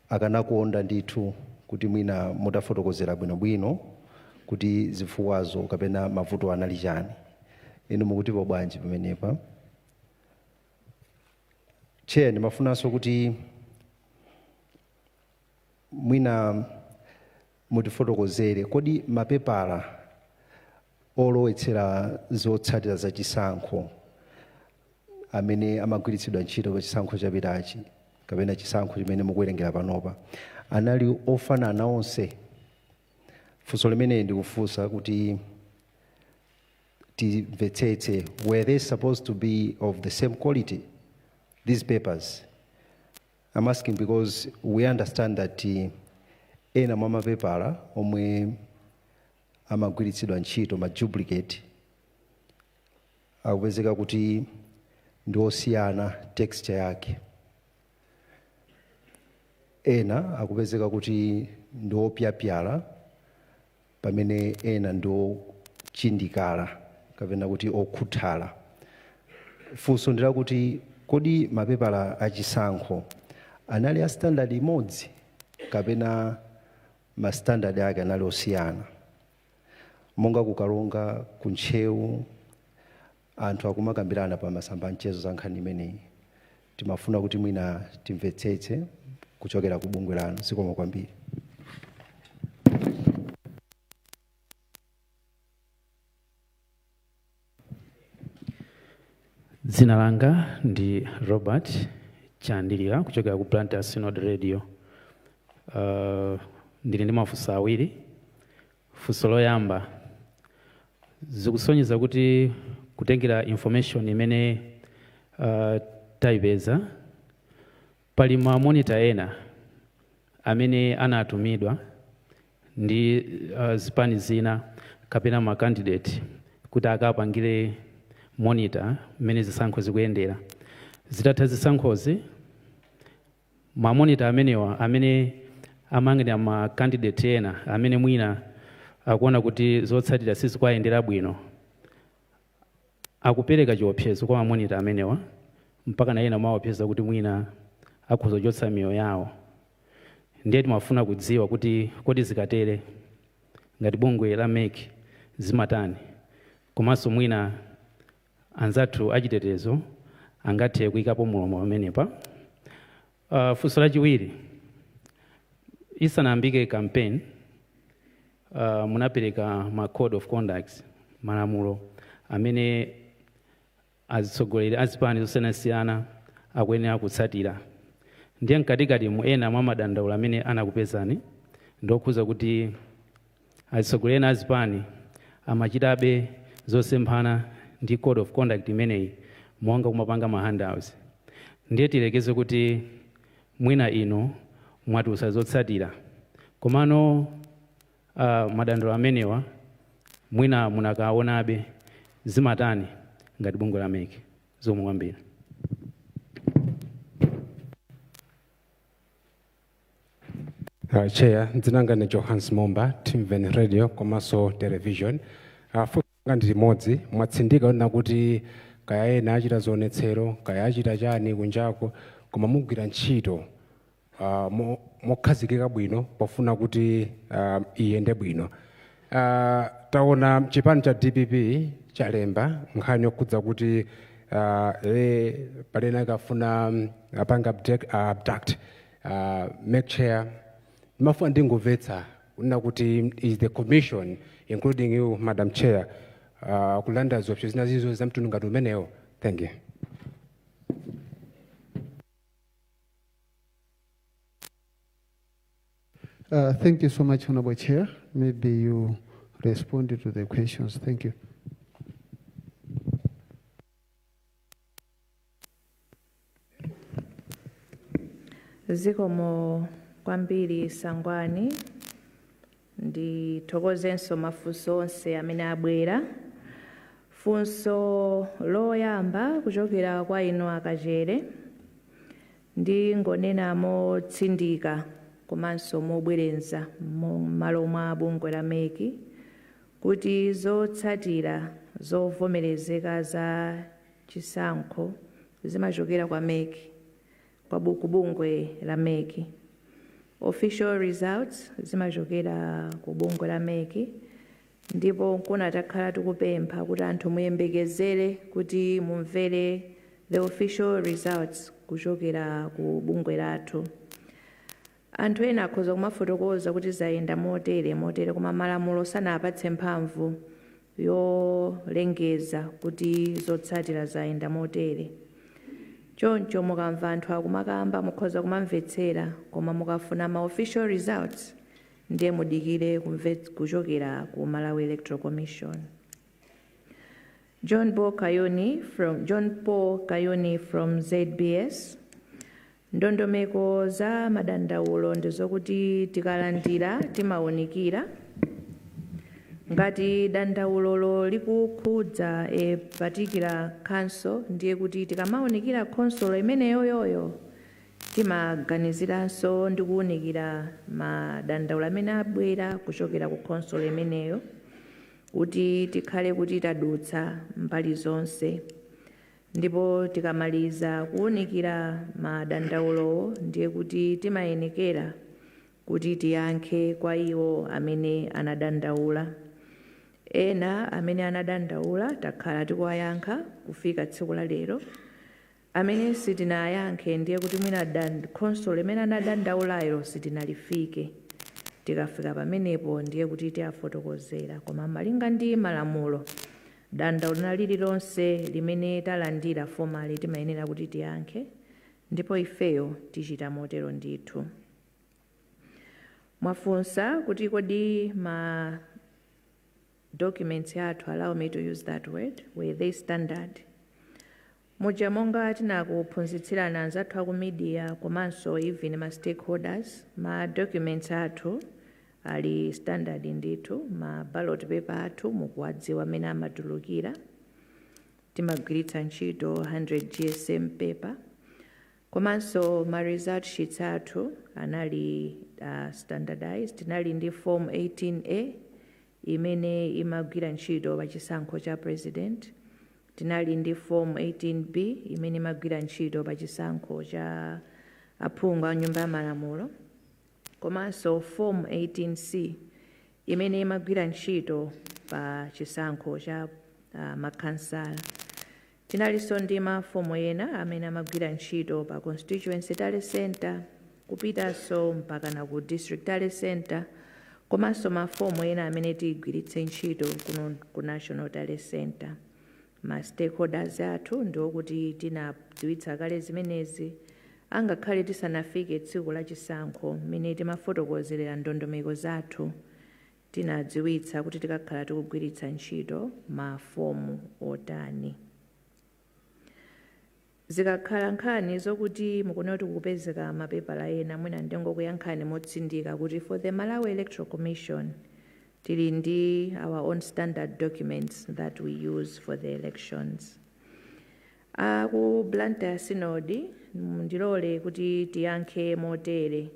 akanakonda ndithu kuti mwina mutafotokozera bwinobwino kuti zifukwazo kapena mavuto anali chani. Inu mukutipo bwanji pamenepa, Chair? Ndimafunanso kuti mwina mutifotokozere, kodi mapepala olowetsera zotsatira zachisankho amene amagwiritsidwa ntchito pa chisankho chapitachi kapena chisankho chimene mukuwerengera panopa anali ofanana onse? Funso limene ndikufunsa kuti timvetsetse: were they supposed to be of the same quality, these papers? I'm asking because we understand that ena mwa mapepala omwe amagwiritsidwa ntchito, ma duplicate, akupezeka kuti ndi osiyana texture yake, ena akupezeka kuti ndi opyapyala, pamene ena ndi ochindikala kapena kuti okhuthala. Funso ndilakuti, kodi mapepala achisankho anali a standard imodzi kapena ma standard ake anali osiyana? Monga kuKaronga, kuNtcheu, anthu akumakambirana pa masamba amchezo za nkhani imeneyi. Timafuna kuti mwina timvetsetse kuchokera ku bungwe lanu. Zikomo kwambiri. Dzina langa ndi Robert Chandilira kuchokera ku Blantyre Synod Radio. Ndili ndi mafunso awiri. Funso loyamba, zikusonyeza kuti kutengera information imene tayipeza, pali ma monitor ena amene anatumidwa ndi zipani zina kapena ma candidate kuti akapangire monitor mmene zisankho zikuyendera. Zitatha zisankhozi, ma monitor amenewa amene amayang'anira ma candidate ena amene mwina akuona kuti zotsatira sizikuyendera bwino akupereka chiopsezo kwa ma monitor amenewa, mpaka na ena maopseza kuti mwina akhoza kuchotsa miyoyo yawo. Ndiye timafuna kudziwa kuti kodi zikatere, ngati bungwe la MEC zimatani, komanso mwina anzathu achitetezo angathe kuyikapo mulomo pamenepa? Funso lachiwiri, isanayambike campaign, munapereka ma code of conduct, malamulo amene azitsogoleri azipani zosiyanasiyana akuyenera kutsatira. Ndiye mkatikati mu ena mwa madandaulo amene anakupezani ndokhuza kuti atsogoleri ena azipani amachitabe zosemphana ndi code of conduct imeneyi, monga kumapanga ma handouts. Ndiye tilekeze kuti mwina inu mwatulutsa zotsatira, komano madandaulo amenewa mwina munakaonabe, zimatani ngati bungwe la MEC? Zikomo kwambiri. Chair, dzina langa ndi Johans Momba, Timveni Radio komanso Television. Funso langa ndi limodzi. Mwatsindika kunena kuti kaya ena achita zionetsero, kaya achita chani kunjako, koma mugwira ntchito mokhazikika bwino pofuna kuti iyende bwino. Taona chipani cha DPP chalemba nkhani yokhudza kuti palena akafuna apanga abduct MEC chair. Ndimafuna ndingomvetsa kunena kuti is the commission, including you, Madam Chair, kulanda ziopsezo zina zizo za mtundu ngati umenewo? Thank you. Thank you so much, Honorable Chair. Maybe you responded to the questions. Thank you. Zikomo kwambiri, Sangwani. Ndithokozenso mafunso onse amene abwera. Funso loyamba kuchokera kwa inu Akachere, ndingonena motsindika komanso mobwereza m'malo mwa bungwe la MEC kuti zotsatira zovomerezeka za chisankho zimachokera kwa MEC, kwa ku bungwe la MEC. Official results zimachokera ku bungwe la MEC, ndipo nkona takhala tikupempha kuti anthu muyembekezere kuti mumvere the official results kuchokera ku bungwe lathu. Anthu ena akhoza kumafotokoza kuti zayenda motere motere, koma malamulo sanapatse mphamvu yolengeza kuti zotsatira zayenda motere. Choncho mukamva anthu akumakamba, mukhoza kumamvetsera, koma mukafuna ma official results ndiye mudikire kuchokera ku Malawi Electoral Commission. John Paul Kayuni from ZBS. Ndondomeko za madandaulo ndizokuti tikalandira timawunikira. Ngati dandaulolo likukhudza a particular council, ndiye kuti tikamawunikira khonsolo imeneyoyoyo, timaganiziranso ndi kuwunikira madandaulo amene abwera kuchokera ku khonsolo imeneyo, kuti tikhale kuti tadutsa mbali zonse. Ndipo tikamaliza kuwunikira madandaulowo, ndiye kuti timayenekera kuti tiyankhe kwa iwo amene anadandaula. Ena amene anadandaula takhala tikuwayankha kufika tsiku la lero. Amene sitinayankhe, ndiye kuti mwina khonsolo imene anadandaulayo sitinalifike. Tikafika pamenepo ndiye kuti tiyafotokozera. Koma malinga ndi malamulo, dandaulo lililonse limene talandira formally timayenera kuti tiyankhe, ndipo ifeyo tichita motero ndithu. Mwafunsa kuti kodi ma documents athu, allow me to use that word, were they standard? Muja monga tinakuphunzitsirana anzathu aku media komanso even ma stakeholders, ma documents athu ali standard ndithu. Ma ballot paper athu mukuwadziwa amene amatulukira, timagwiritsa ntchito 100 GSM paper, komanso ma result sheets athu anali standardized. Tinali ndi Form 18A imene imagwira ntchito pa chisankho cha president, tinali ndi Form 18B imene imagwira ntchito pa chisankho cha aphungu a Nyumba ya Malamulo, komanso Form 18C imene imagwira ntchito pa chisankho cha makhansala. Tinalinso ndi mafomu ena amene amagwira ntchito pa constituency tally center, kupitanso mpakana ku district tally center, komanso mafomu ena amene tigwiritse ntchito kuno ku National Tally Center. Ma stakeholders athu ndiokuti tinadziwitsa kale zimenezi angakhale tisanafike tsiku la chisankho. Mmene timafotokozerera ndondomeko zathu, tinadziwitsa kuti tikakhala tikugwiritsa ntchito mafomu otani. Zikakhala nkhani zokuti mukuona kuti kukupezeka mapepala ena, mwina ndingokuyankhani motsindika kuti for the Malawi Electoral Commission tili ndi our own standard documents that we use for the elections. Aku Blantyre Synod, ndilole kuti tiyankhe motere: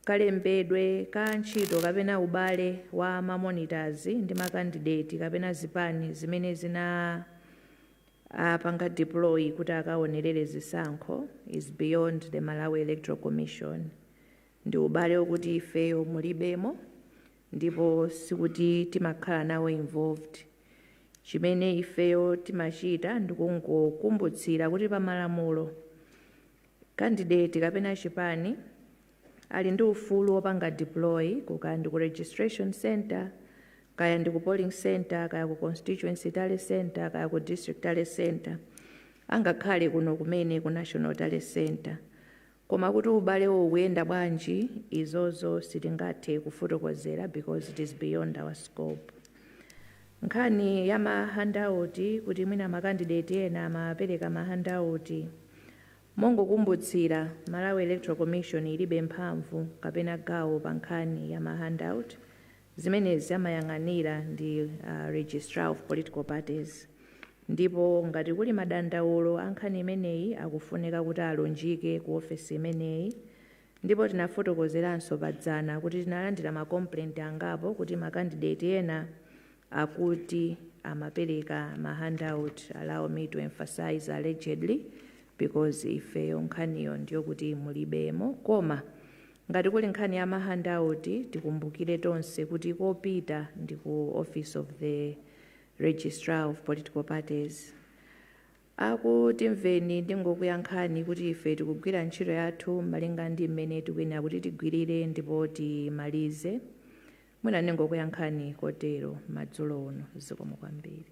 kalembedwe ka ntchito kapena ubale wa mamonitors ndi makandidate kapena zipani zimene zina apanga deploy kuti akaonerere zisankho is beyond the Malawi Electoral Commission. Ndi ubale wokuti ifeyo mulibemo ndipo sikuti timakhala nawo involved. Chimene ifeyo timachita ndikungokumbutsira kuti pamalamulo candidate kapena chipani ali ndi ufulu wopanga deploy kukaya ndi ku registration center, kaya ndi ku polling center, kaya ku constituency tally center, kaya ku district tally center, angakhale kuno kumene ku National Tally Center. Koma kuti ubalewo ukuyenda bwanji, izozo sitingathe kufotokozera because it is beyond our scope. Nkhani ya ma handout, kuti mwina makandidate ena amapereka ma handout, mongokumbutsira, Malawi Electoral Commission ilibe mphamvu kapena gawo pa nkhani ya ma handout. Zimenezi amayang'anira ndi Registrar of Political Parties, ndipo ngati kuli madandaulo a nkhani imeneyi, akufunika kuti alunjike ku ofesi imeneyi. Ndipo tinafotokozeranso padzana kuti tinalandira ma complaint angapo kuti makandidate ena akuti amapereka ma handout. Allow me to emphasize "allegedly" because ifeyo nkhaniyo ndiyokuti mulibemo. Koma ngati kuli nkhani ya ma handout, tikumbukire tonse kuti kopita ndi ku Office of the Registrar of Political Parties. Akutimveni, ndingokuyankhani kuti ife tikugwira ntchito yathu malinga ndi mmene tikuyenera kuti tigwirire ndipo timalize. Mwina ndingokuyankhani kotero madzulo uno. Zikomo kwambiri.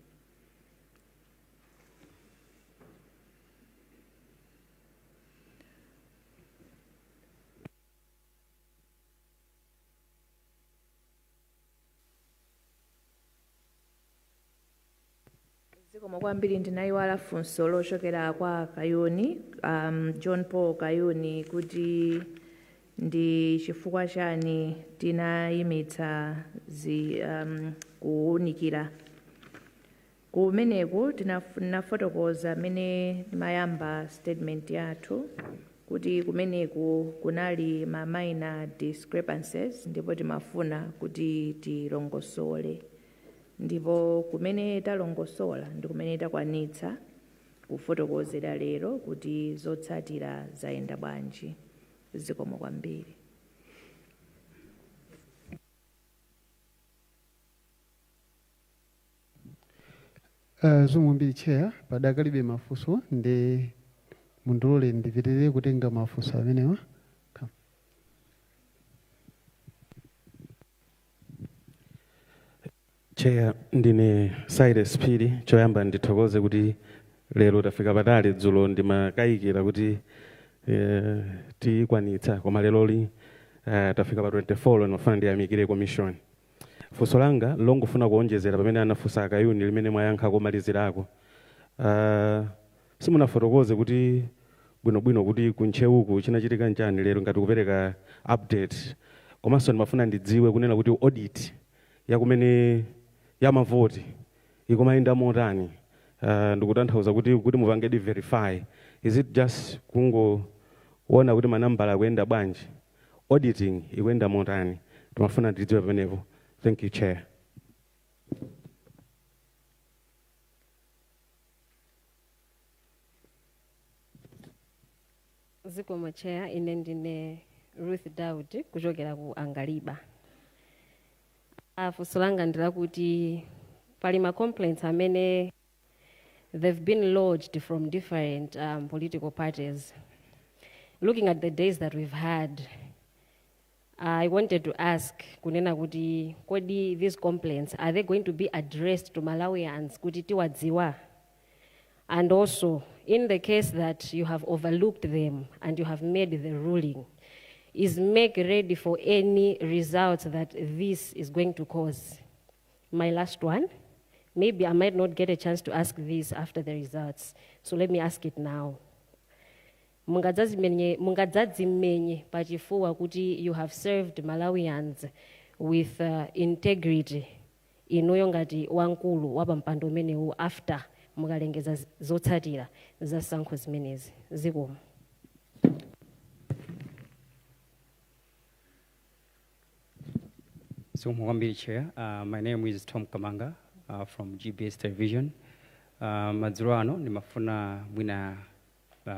Zikomo kwambiri. Ndinayiwala funso lochokera kwa Kayuni, John Paul Kayuni, kuti ndi chifukwa chani tinayimitsa kuwunikira kumeneku. Tinafotokoza mmene timayamba statement yathu kuti kumeneku kunali ma minor discrepancies ndipo timafuna kuti tilongosole, ndipo kumene talongosola ndi kumene takwanitsa kufotokozera lero kuti zotsatira zayenda bwanji. Zikomo kwambiri. Zikomo kwambiri, Chair. Padakalibe mafunso, ndi mundilole ndipitirire kutenga mafunso amenewa. Come. Chair, ndine Cyrus Phiri. Choyamba ndithokoze kuti lero tafika patali. Dzulo ndimakayikira kuti tikwanitsa, koma leroli tafika pa 24. Ndimafuna ndiyamikire commission. Funso langa longofuna kuonjezera pamene anafunsa Akayuni, limene mwayankha komalizirako. Simunafotokoze kuti bwinobwino kuti kuntcheuku chinachitika nchani lero, ngati kupereka update. Komanso ndimafuna ndidziwe kunena kuti audit yakumene ya mavoti ikumayenda motani? Ndikutanthauza kuti mupangedi verify, is it just kungoona kuti manambala akuyenda bwanji? Auditing ikuyenda motani? Timafuna ndidziwe pamenepo. Thank you, Chair. Zikomo, Chair. Ine ndine Ruth Daud kuchokera ku Angaliba. Funso langa ndilakuti pali ma complaints amene They've been lodged from different political parties. Looking at the days that we've had, I wanted to ask kunena kuti kodi these complaints, are they going to be addressed to Malawians kuti tiwadziwa? And also, in the case that you have overlooked them and you have made the ruling, is MEC ready for any results that this is going to cause? My last one, maybe I might not get a chance to ask this after the results, so let me ask it now. Mungadzadzimenye pachifuwa kuti you have served Malawians with integrity inuyo ngati wamkulu wa pampando umenewu after mukalengeza zotsatira za zisankho zimenezi. Zikomo. Zikomo kwambiri, Chair. My name is Tom Kamanga from GBS Television. Madzulo ano ndimafuna mwina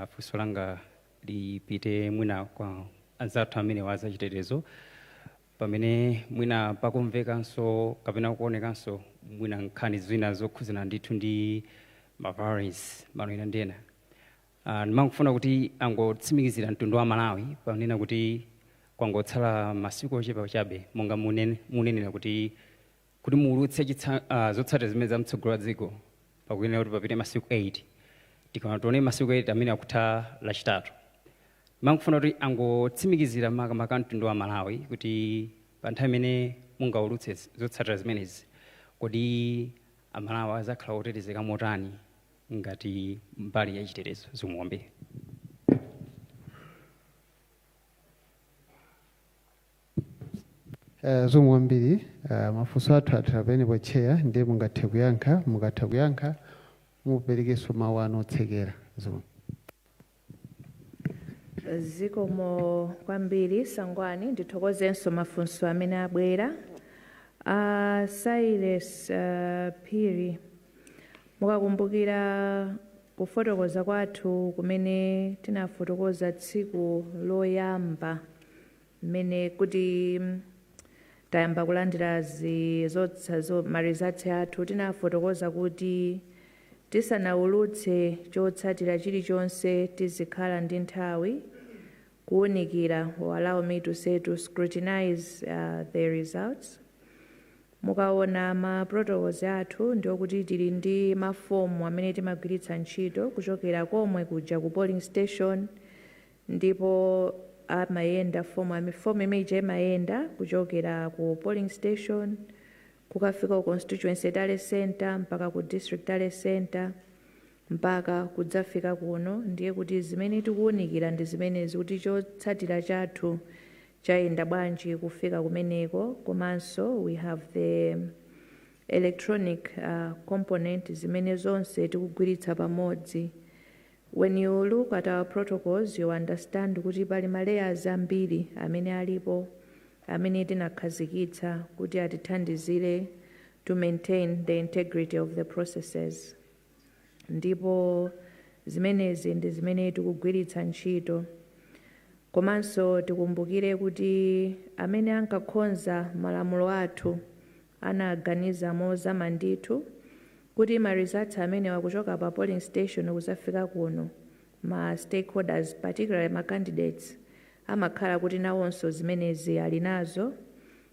funso langa lipite mwina kwa anzathu amene wazachitetezo, pamene mwina pakumvekanso kapena kuonekanso mwina nkhani zina zokhuzana ndithu ndi ma violence malo ena ndi ena. Ndimangofuna kuti angotsimikizira mtundu wa Malawi panena kuti kwangotsala masiku ochepa chabe, monga munenera kuti muulutse zotsatira zimene za mtsogolo wa dziko pakuyenera kuti papite masiku 8. Tikaona tione masiku 8 amene akutha Lachitatu, ndimangofuna kuti angotsimikizira makamaka mtundu wa Malawi kuti pa nthawi imene mungaulutse zotsatira zimenezi, kodi Amalawi azakhala otetezeka motani ngati mbali ya chitetezo? Zikomo kwambiri. Zikomo kwambiri. Mafunso athu athera pamenepo, Chair, ndiye mungathe kuyankha. Mukatha kuyankha, muperekenso mawu anu otsekera. Zikomo. Zikomo kwambiri, Sangwani. Ndithokozenso mafunso amene abwera. Silas Phiri, mukakumbukira kufotokoza kwathu kumene tinafotokoza tsiku loyamba mmene kuti tayamba kulandira ma results athu, tinafotokoza kuti tisanawulutse chotsatira chilichonse tizikhala ndi nthawi kuwunikira, or allow me to say to scrutinize the results. Mukaona ma protocols athu, ndiokuti tili ndi mafomu amene timagwiritsa ntchito kuchokera komwe kuja ku polling station, ndipo amayenda fomu imene imayenda kuchokera ku polling station kukafika ku constituency tally center mpaka ku district tally center mpaka kudzafika kuno. Ndiye kuti zimene tikuwunikira ndi zimenezi, kuti chotsatira chathu chayenda bwanji kufika kumeneko. Komanso we have the electronic component, zimene zonse tikugwiritsa pamodzi. When you look at our protocols, you understand kuti pali ma layers ambiri amene alipo amene tinakhazikitsa kuti atithandizire to maintain the integrity of the processes, ndipo zimenezi ndi zimene tikugwiritsa ntchito. Komanso tikumbukire kuti amene ankakonza malamulo athu anaganiza mozama ndithu kuti ma results amene wakuchoka pa polling station kuzafika kuno, ma stakeholders, particularly ma candidates, amakhala kuti nawonso zimenezi ali nazo,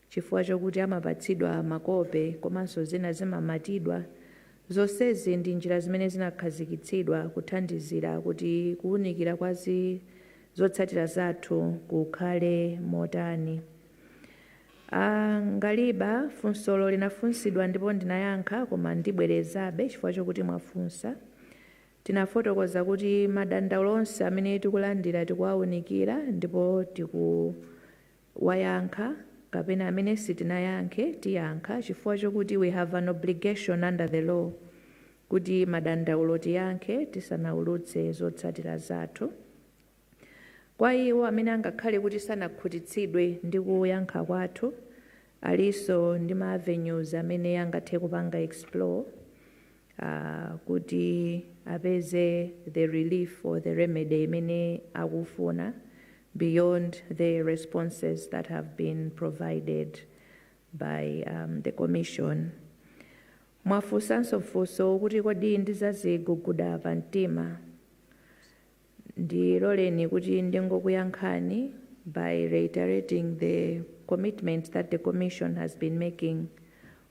chifukwa chokuti amapatsidwa makope komanso zina zimamatidwa. Zonsezi ndi njira zimene zinakhazikitsidwa kuthandizira kuti kuwunikira kwa zotsatira zathu kukhale motani. Ngaliba, funsolo linafunsidwa ndipo ndinayankha, koma ndibwerezabe chifukwa chokuti mwafunsa. Tinafotokoza kuti madandaulo onse amene tikulandira tikuwawunikira ndipo tikuwayankha, kapena amene sitinayankhe tiyankha, chifukwa chokuti we have an obligation under the law kuti madandaulo tiyankhe tisanawulutse zotsatira zathu. Kwa iwo amene angakhale kuti sanakhutitsidwe ndi kuyankha kwathu, alinso ndi ma avenues amene angathe kupanga explore kuti apeze the relief or the remedy imene akufuna beyond the responses that have been provided by the commission. Mwafunsanso funso kuti kodi ndizaziguguda pa mtima. Ndiloleni kuti ndingokuyankhani by reiterating the commitment that the Commission has been making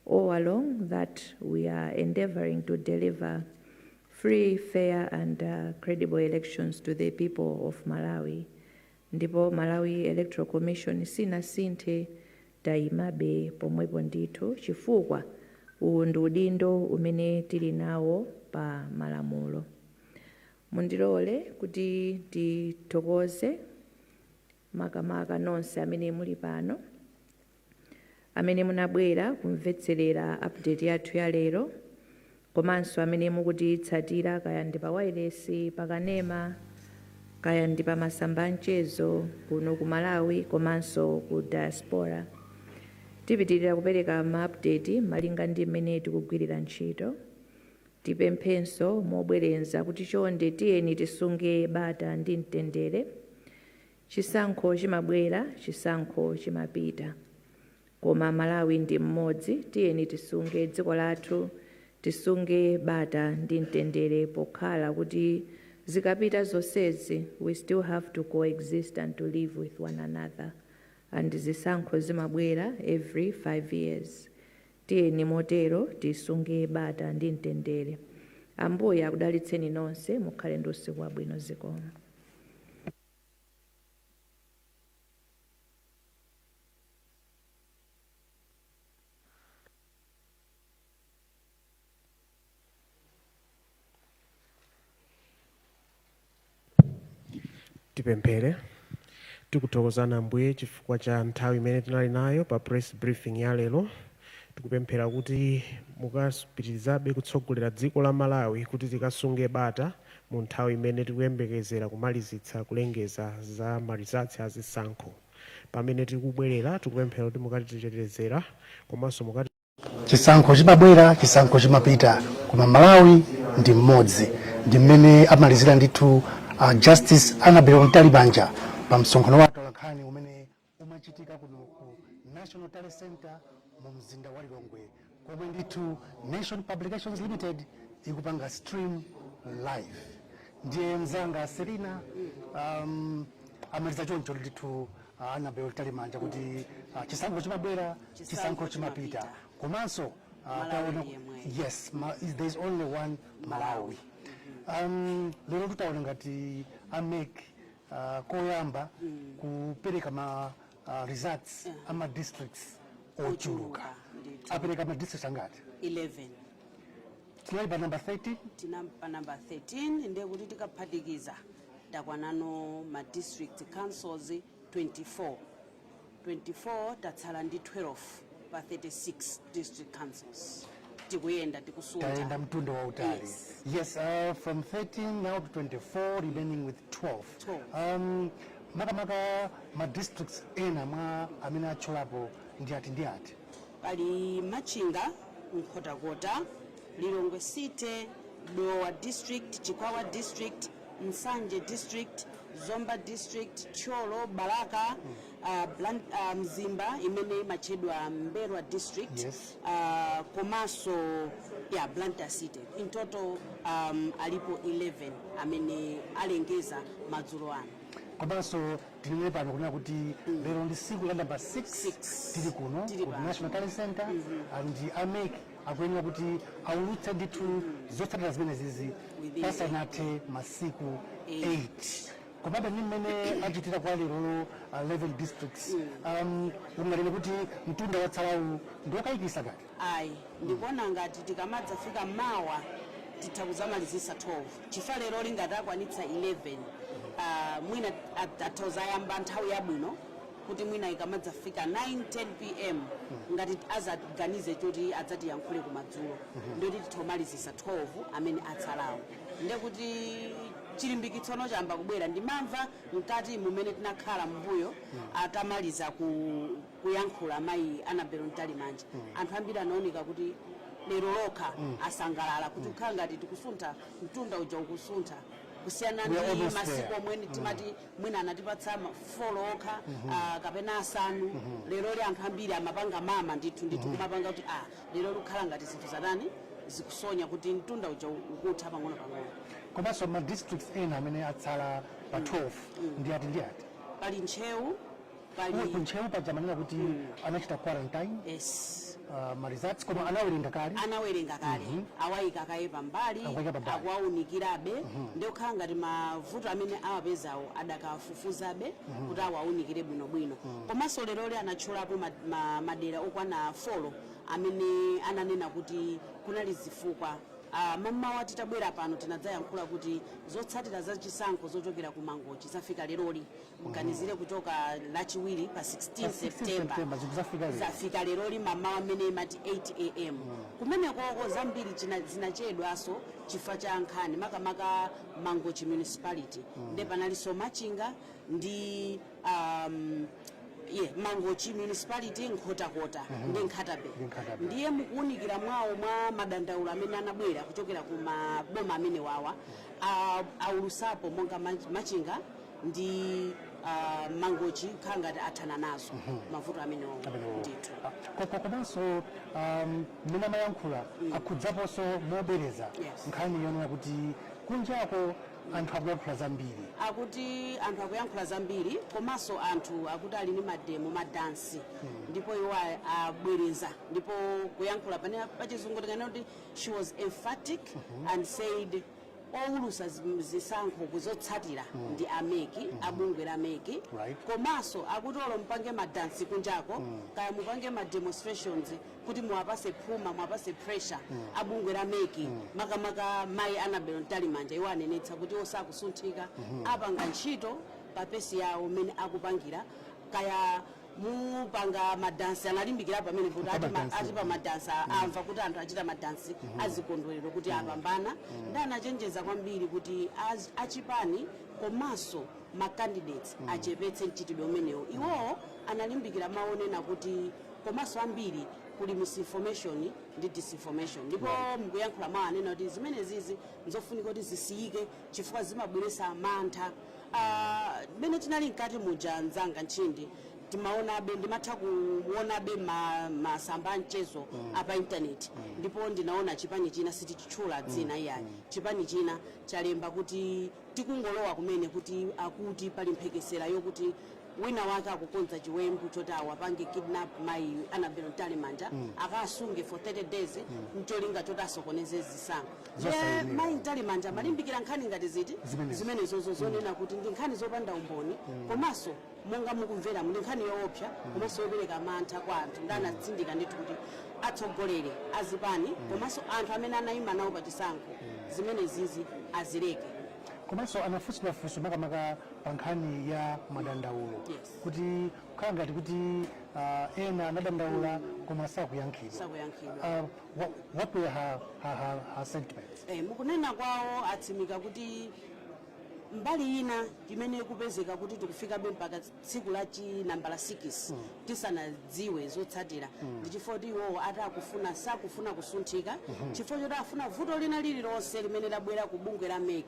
all along, that we are endeavoring to deliver free, fair and credible elections to the people of Malawi. Ndipo Malawi Electoral Commission sinasinthe, tayimabe pomwepo ndithu, chifukwa uwu ndi udindo umene tili nawo pa malamulo. Mundilole kuti tithokoze makamaka nonse amene muli pano, amene munabwera kumvetserera update yathu ya lero, komanso amene mukutitsatira kaya ndi pa wireless, pakanema, kaya ndi pa masamba amchezo kuno ku Malawi komanso ku diaspora. Tipitirira kupereka ma update malinga ndi mmene tikugwirira ntchito. Tipemphenso mobwereza kuti chonde tiyeni tisunge bata ndi mtendere. Chisankho chimabwera, chisankho chimapita, koma Malawi ndi mmodzi. Tiyeni tisunge dziko lathu, tisunge bata ndi mtendere, pokhala kuti zikapita zonsezi, we still have to coexist and to live with one another, and zisankho zimabwera every 5 years. Tiyeni motero tisunge bata ndi mtendere. Ambuye akudalitseni nonse, mukhale ndi usiku wabwino. Zikomo. Tipemphere. Tikuthokozani Ambuye chifukwa cha nthawi imene tinali nayo pa press briefing ya lero. Tikupemphera kuti mukapitirizabe kutsogolera dziko la Malawi kuti tikasunge bata mu nthawi imene tikuyembekezera kumalizitsa kulengeza za ma results a zisankho. Pamene tikubwerera, tikupemphera kuti mukatitetezera komanso mukati Chisankho chimabwera, chisankho chimapita, koma Malawi ndi mmodzi. Ndi mmene amalizira ndithu Justice Annabel Mtalimanja pa msonkhano wa atolankhani umene umachitika kuno ku National Tally Center mu mzinda wa Lilongwe, komwe ndithu Nation Publications Limited ikupanga stream live. Ndiye mzanga Selina, amaliza choncho ndithu Annabel Mtalimanja kuti chisankho chimabwera, chisankho chimapita, komanso Malawi taona ndi yemweyo. Yes, there is only one Malawi. Lero tutaona ngati a MEC koyamba kupereka ma results ama districts ochuluka. Ochuluka, ndithu. Apereka ma districts angati? 11. Tinali pa number 13. Tina pa number 13, ndiye kuti tikaphatikiza takwanano ma district councils 24. 24, tatsala ndi 12 pa 36 district councils. Tikuyenda, tikusuntha. Tayenda mtunda wautali. Yes. Yes, from 13 now to 24, remaining with 12. 12. Makamaka ma districts ena mwa amene atchulapo ndi ati ndi ati? Pali Machinga, Nkhotakota, Lilongwe City, Dowa District, Chikwawa District, Nsanje District, Zomba District, Thyolo, Balaka, Mzimba imene imatchedwa M'mbelwa District, komanso ya Blantyre City. In total alipo 11 amene alengeza madzulo ano. Komanso tinene pano kunena kuti lero ndi siku la namba 6 tili kuno Tili ku pano. National Tally Center, and a MEC akuyenera kuti aulutse ndithu zotsatira zimene zizi Within pasanathe masiku 8. 8. Komabe ndi mmene achitira kwa lerolo, 11 districts, unganene kuti mtunda watsalawu ndi wokayikitsa kati? Ayi, ndikuona ngati tikamadzafika mawa titha kuzamalizisa 12, chifukwa lero lingati akwanitsa 11, mwina atha kuzayamba nthawi yabwino kuti mwina ikamadzafika 9 10 p.m., ngati azaganize choti adzatiyankhule kumadzulo, ndoti titha kumalizisa 12 amene atsalawo. Ndekuti chilimbikitsono chamba kubwera. Ndimamva mkati mumene tinakhala mbuyo atamaliza kuyankhula mayi Annabel Mtalimanja, anthu ambiri anaoneka kuti lero lokha asangalala kuti kukhala ngati tikusuntha, mtunda uja ukusuntha. Kusiyana We ndi are almost masiku there. omwe timati mwina anatipatsa 4 okha, kapena asanu. Leroli anthu ambiri amapanga mama ndithu ndithu, kumapanga kuti lero likukhala ngati zinthu zatani, zikusonya kuti mtunda uja ukutha pang'ono pang'ono. Komanso ma districts ena amene atsala pa 12 ndi ati ndi ati? Pali Ntcheu, pali Kuntcheu paja manena kuti anachita quarantine Yes. Ma results, koma anawerenga kale? Anawerenga kale, awayika kaye pambali. Akuwayika pambali. Akuwaunikirabe, ndi kukhala ngati mavuto amene awapezawo adakafufuzabe kuti awaunikire bwinobwino. Komanso leroli anatchulapo madera okwana 4 amene ananena kuti kunali zifukwa. Mammawa titabwera pano tinadzayankhula kuti zotsatira za chisankho zochokera ku Mangochi zafika leroli. Muganizire kuchoka Lachiwiri pa 16 Pa 16 September, September, zikuzafika lero. Zafika leroli mamawa amene imati 8 a.m. Kumenekoko zambiri zinachedwaso chifukwa cha nkhani, makamaka Mangochi Municipality, ndi panalinso Machinga ndi yeah, Mangochi Municipality, Nkhotakota ndi Nkhata Bay. Ndi Nkhata Bay. Ndiye mukuwunikira mwawo mwa madandaulo amene anabwera kuchokera ku maboma amene wawa, aulusapo monga Machinga ndi Mangochi, khala ngati athana nazo mavuto amenewo. Amenewo. Ndithu. Komanso mmene amayankhula akhudzaponso mobwereza nkhani yonena kuti kunjako anthu akuyankhula zambiri. Akuti anthu akuyankhula zambiri, komanso anthu akuti ali ndi mademo, madansi, ndipo iwo abwereza ndipo kuyankhula pane pachizungu tinganena kuti she was emphatic and said owulusa zisankho kuzotsatira ndi a MEC, abungwe la MEC. Komanso akuti olo mupange madansi kunjako, kaya mupange ma demonstrations kuti muwapase phuma, muwapase pressure abungwe la MEC, makamaka mayi Annabel Mtalimanja, iwo anenetsa kuti osakusunthika, apanga ntchito pa pace yawo mmene akupangira. Kaya mupanga madansi, analimbikira pamene kuti ati Madansi. ati pa madansi, amva kuti anthu achita madansi azikondwerero kuti apambana. Ndi anachenjeza kwambiri kuti achipani komanso ma candidates achepetse mchitidwe umenewo. Iwowo analimbikira maonena kuti komanso ambiri kuli misinformation ndi disinformation, ndipo mukuyankhula mawu anena kuti zimene zizi nzofunika kuti zisiyike chifukwa zimabweretsa mantha. Mmene tinali mkati muja, mzanga Nchindi, timaonabe, ndimatha kuonabe masamba a mchezo apa intaneti, ndipo ndinaona chipani china, sitichitchula dzina iyayi, chipani china chalemba kuti tikungolowa kumene kuti akuti pali mphekesera yokuti wina wake akukonza chiwembu choti awapange kidnap mayi Annabel Mtalimanja, akasunge for 30 days mcholinga choti asokoneze zisankho. Zosayenera. Mayi Mtalimanja amalimbikira nkhani ngati ziti Zimenezo. Zimenezozo zonena kuti ndi nkhani zopanda umboni, komanso monga mukumvera ndi nkhani yoopsa komanso yopereka mantha kwa anthu. Ndi anatsindika ndithu kuti atsogoleri azipani komanso anthu amene anayima nawo pa chisankho, zimene zizi azileke. Komanso anafunsidwa funso makamaka pa nkhani ya madandaulo, kuti kukhala ngati kuti ena anadandaula koma sakuyankhidwa. Sakuyankhidwa. What were her sentiments? Mukunena kwawo atsimika kuti mbali ina imene ikupezeka kuti tikufikabe mpaka tsiku la chi nambala 6 tisanadziwe zotsatira, ndi chifukwa kuti iwowo ati akufuna, sakufuna kusunthika, chifukwa choti afuna vuto lina lililonse limene labwera ku bungwe la MEC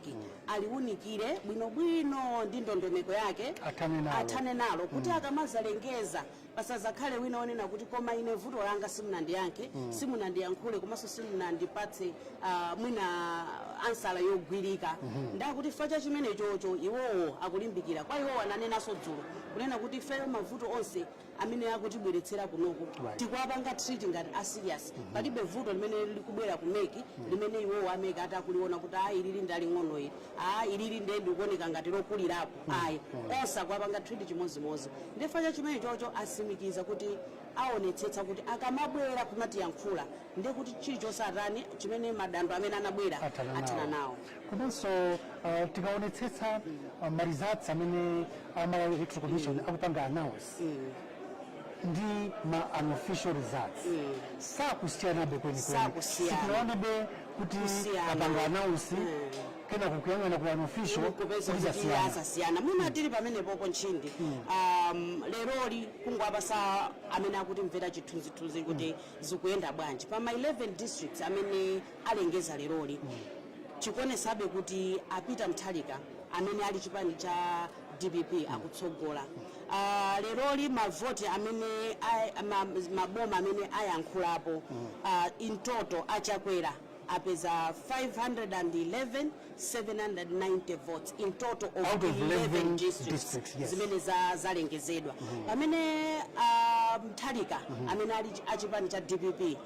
aliwunikire bwinobwino ndi ndondomeko yake, Athane nalo. Athane nalo kuti akamazalengeza pasazakhale wina onena kuti koma ine vuto langa simunandiyankhe, simunandiyankhule, komanso simunandipatse mwina ansala yogwirika. Ndakuti chifukwa cha chimene chocho iwowo akulimbikira kwa iwowo. Ananenanso dzulo kunena kuti ifeyo mavuto onse amene akutibweretsera kunoku tikuwapanga treat ngati a serious. Palibe vuto limene likubwera ku MEC limene iwowo a MEC ati akuliona kuti a ilili ndaling'ono ili, a ilili ndiye ndikuoneka ngati lokulirapo. Ayi, onse akuwapanga treat chimozimozi. Ndifa cha chimene chocho asimikiza kuti aonetsetsa kuti akamabwera kumatiyankhula ndiye kuti chilichonse atani, chimene madando amene anabwera Athana athana nawo. nawo. Komanso tikaonetsetsa ma results amene a Malawi Electoral Commission akupanga announce ndi ma unofficial results sakusiyanabe kwenikweni. Sakusiyana. Sitinaonebe kuti Kusiyana. apanga announce, kenako kuyang'ana ku unofficial kupeza kuti kuti zasiyana. Asasiyana. Mwina tili pamenepopo, Nchindi, leroli kungwapasa amene akutimvera chithunzithunzi kuti zikuyenda bwanji pa ma 11 districts amene alengeza leroli. Chikuonesabe kuti a Peter Mutharika amene ali chipani cha DPP akutsogola. Leroli mavoti amene maboma amene ayankhulapo, in total achakwera apeza 511,790 votes in total of Out of 11 11 districts, districts, yes. zimene zalengezedwa, pamene Mutharika amene ali achipani cha DPP,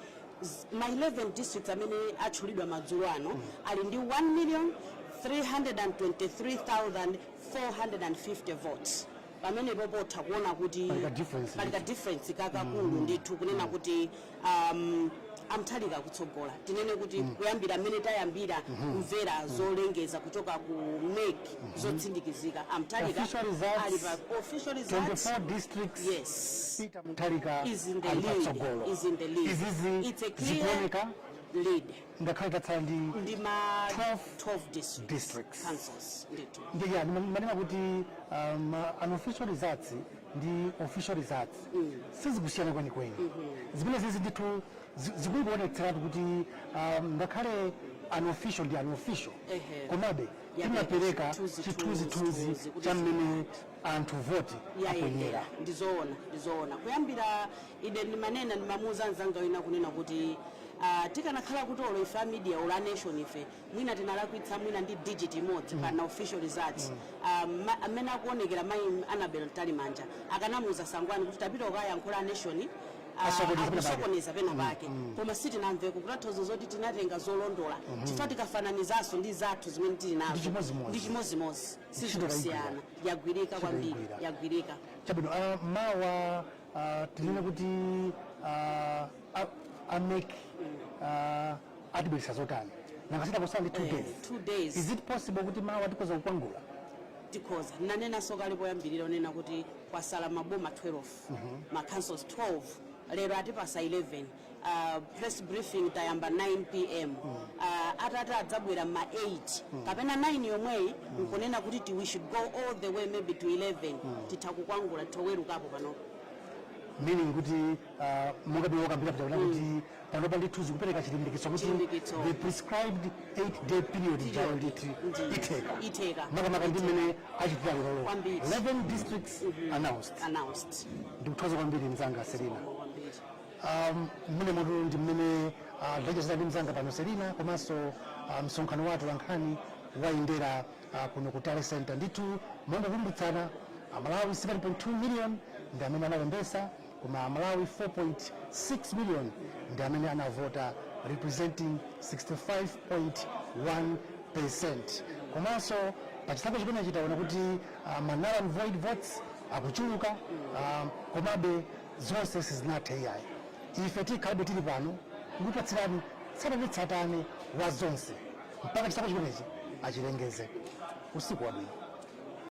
ma 11 districts amene atchulidwa madzulo ano, ali ndi 1 million 323,450 votes. Pamenepo potha kuona kuti Pali ka difference. Pali ka difference kakakulu ndithu, kunena kuti amutharika kutsogola. Tinene kuti kuyambira mmene tayambira kumvera zolengeza kuchoka ku MEC zotsindikizika, amutharika Official results, ali pa official results, 24 districts, yes, Peter Mutharika is in the ali lead, patsogolo. Is in the lead. Izizi It's a clear zikuoneka lead. Ngakhale tatsala ndi ndi ma 12 12 districts, districts. Councils ndithu. Ndiya manena kuti unofficial results ndi official results sizikusiyana kwenikweni. Zimene zizi ndithu zikuonetseratu kuti ngakhale unofficial ndi unofficial, komabe Yapereka timapereka chithunzithunzi chithunzithunzi kuti cha mmene anthu voti aponyera. Yayendera. Ndizoona, ndizoona. Kuyambira ine ndimanena, ndimamuuza mzanga wina kunena kuti tikanakhala kuti olo ife a media, olo a Nation, ife mwina tinalakwitsa mwina ndi digit imodzi pana official results, amene akuonekera mayi Annabel Mtalimanja akanamuuza Sangwani kuti tapita ukayankhula a Nation Asokoneza pena pake. akusokoneza pena pake, koma sitinamveko, kutanthauza zoti tinatenga zolondola, chifukwa tikafananizanso ndi zathu zimene tili nazo, Ndi chimozimozi. Ndi chimozimozi, sizikusiyana. Yagwirika Ntchito kwambiri. yagwira. Yagwirika. Chabwino, mawa tinene kuti a MEC atibweresa zotani? Nangasita kusala ndi 2 days. 2 days. Is it possible kuti mawa tikhoza kukwangula? Tikhoza. Nanenanso kale poyambirira unena kuti kwasala maboma 12, ma councils 12. Lero atipasa 11. Press briefing tayamba 9 p.m. Atati adzabwera ma 8 kapena 9 yomweyi nkunena kuti we should go all the way maybe to 11, titha kukwangula, titha kuwerukapo panopo. Meaning kuti monga bwino wakambira kuja kuti panopa ndithu zikupereka chilimbikitso kuti Chilimbikitso. the prescribed 8 day period ijayo ndithu itheka. Itheka. Makamaka ndi mmene achitira lero, Kwambiri. 11 districts announced. Announced. Ndikuthokoza kwambiri, mzanga Selina. Kwambiri. Mmene moto ndi mmene ndachezera ndi mzanga pano Selina, komanso msonkhano wathu wa nkhani wayendera kuno ku Tally Center. Ndithu mongokumbutsana, Amalawi 7.2 million ndi amene analembesa, koma Amalawi 4.6 million ndi amene anavota, representing 65.1%. Komanso pachisankho chimene chitaona kuti ma null and void votes akuchuluka, komabe zonse sizinathe iyayi. Ife tikhalabe tili pano kukupatsirani tsatanetsatane wa zonse mpaka chisankho chimenechi achilengeze. Usiku wabwino.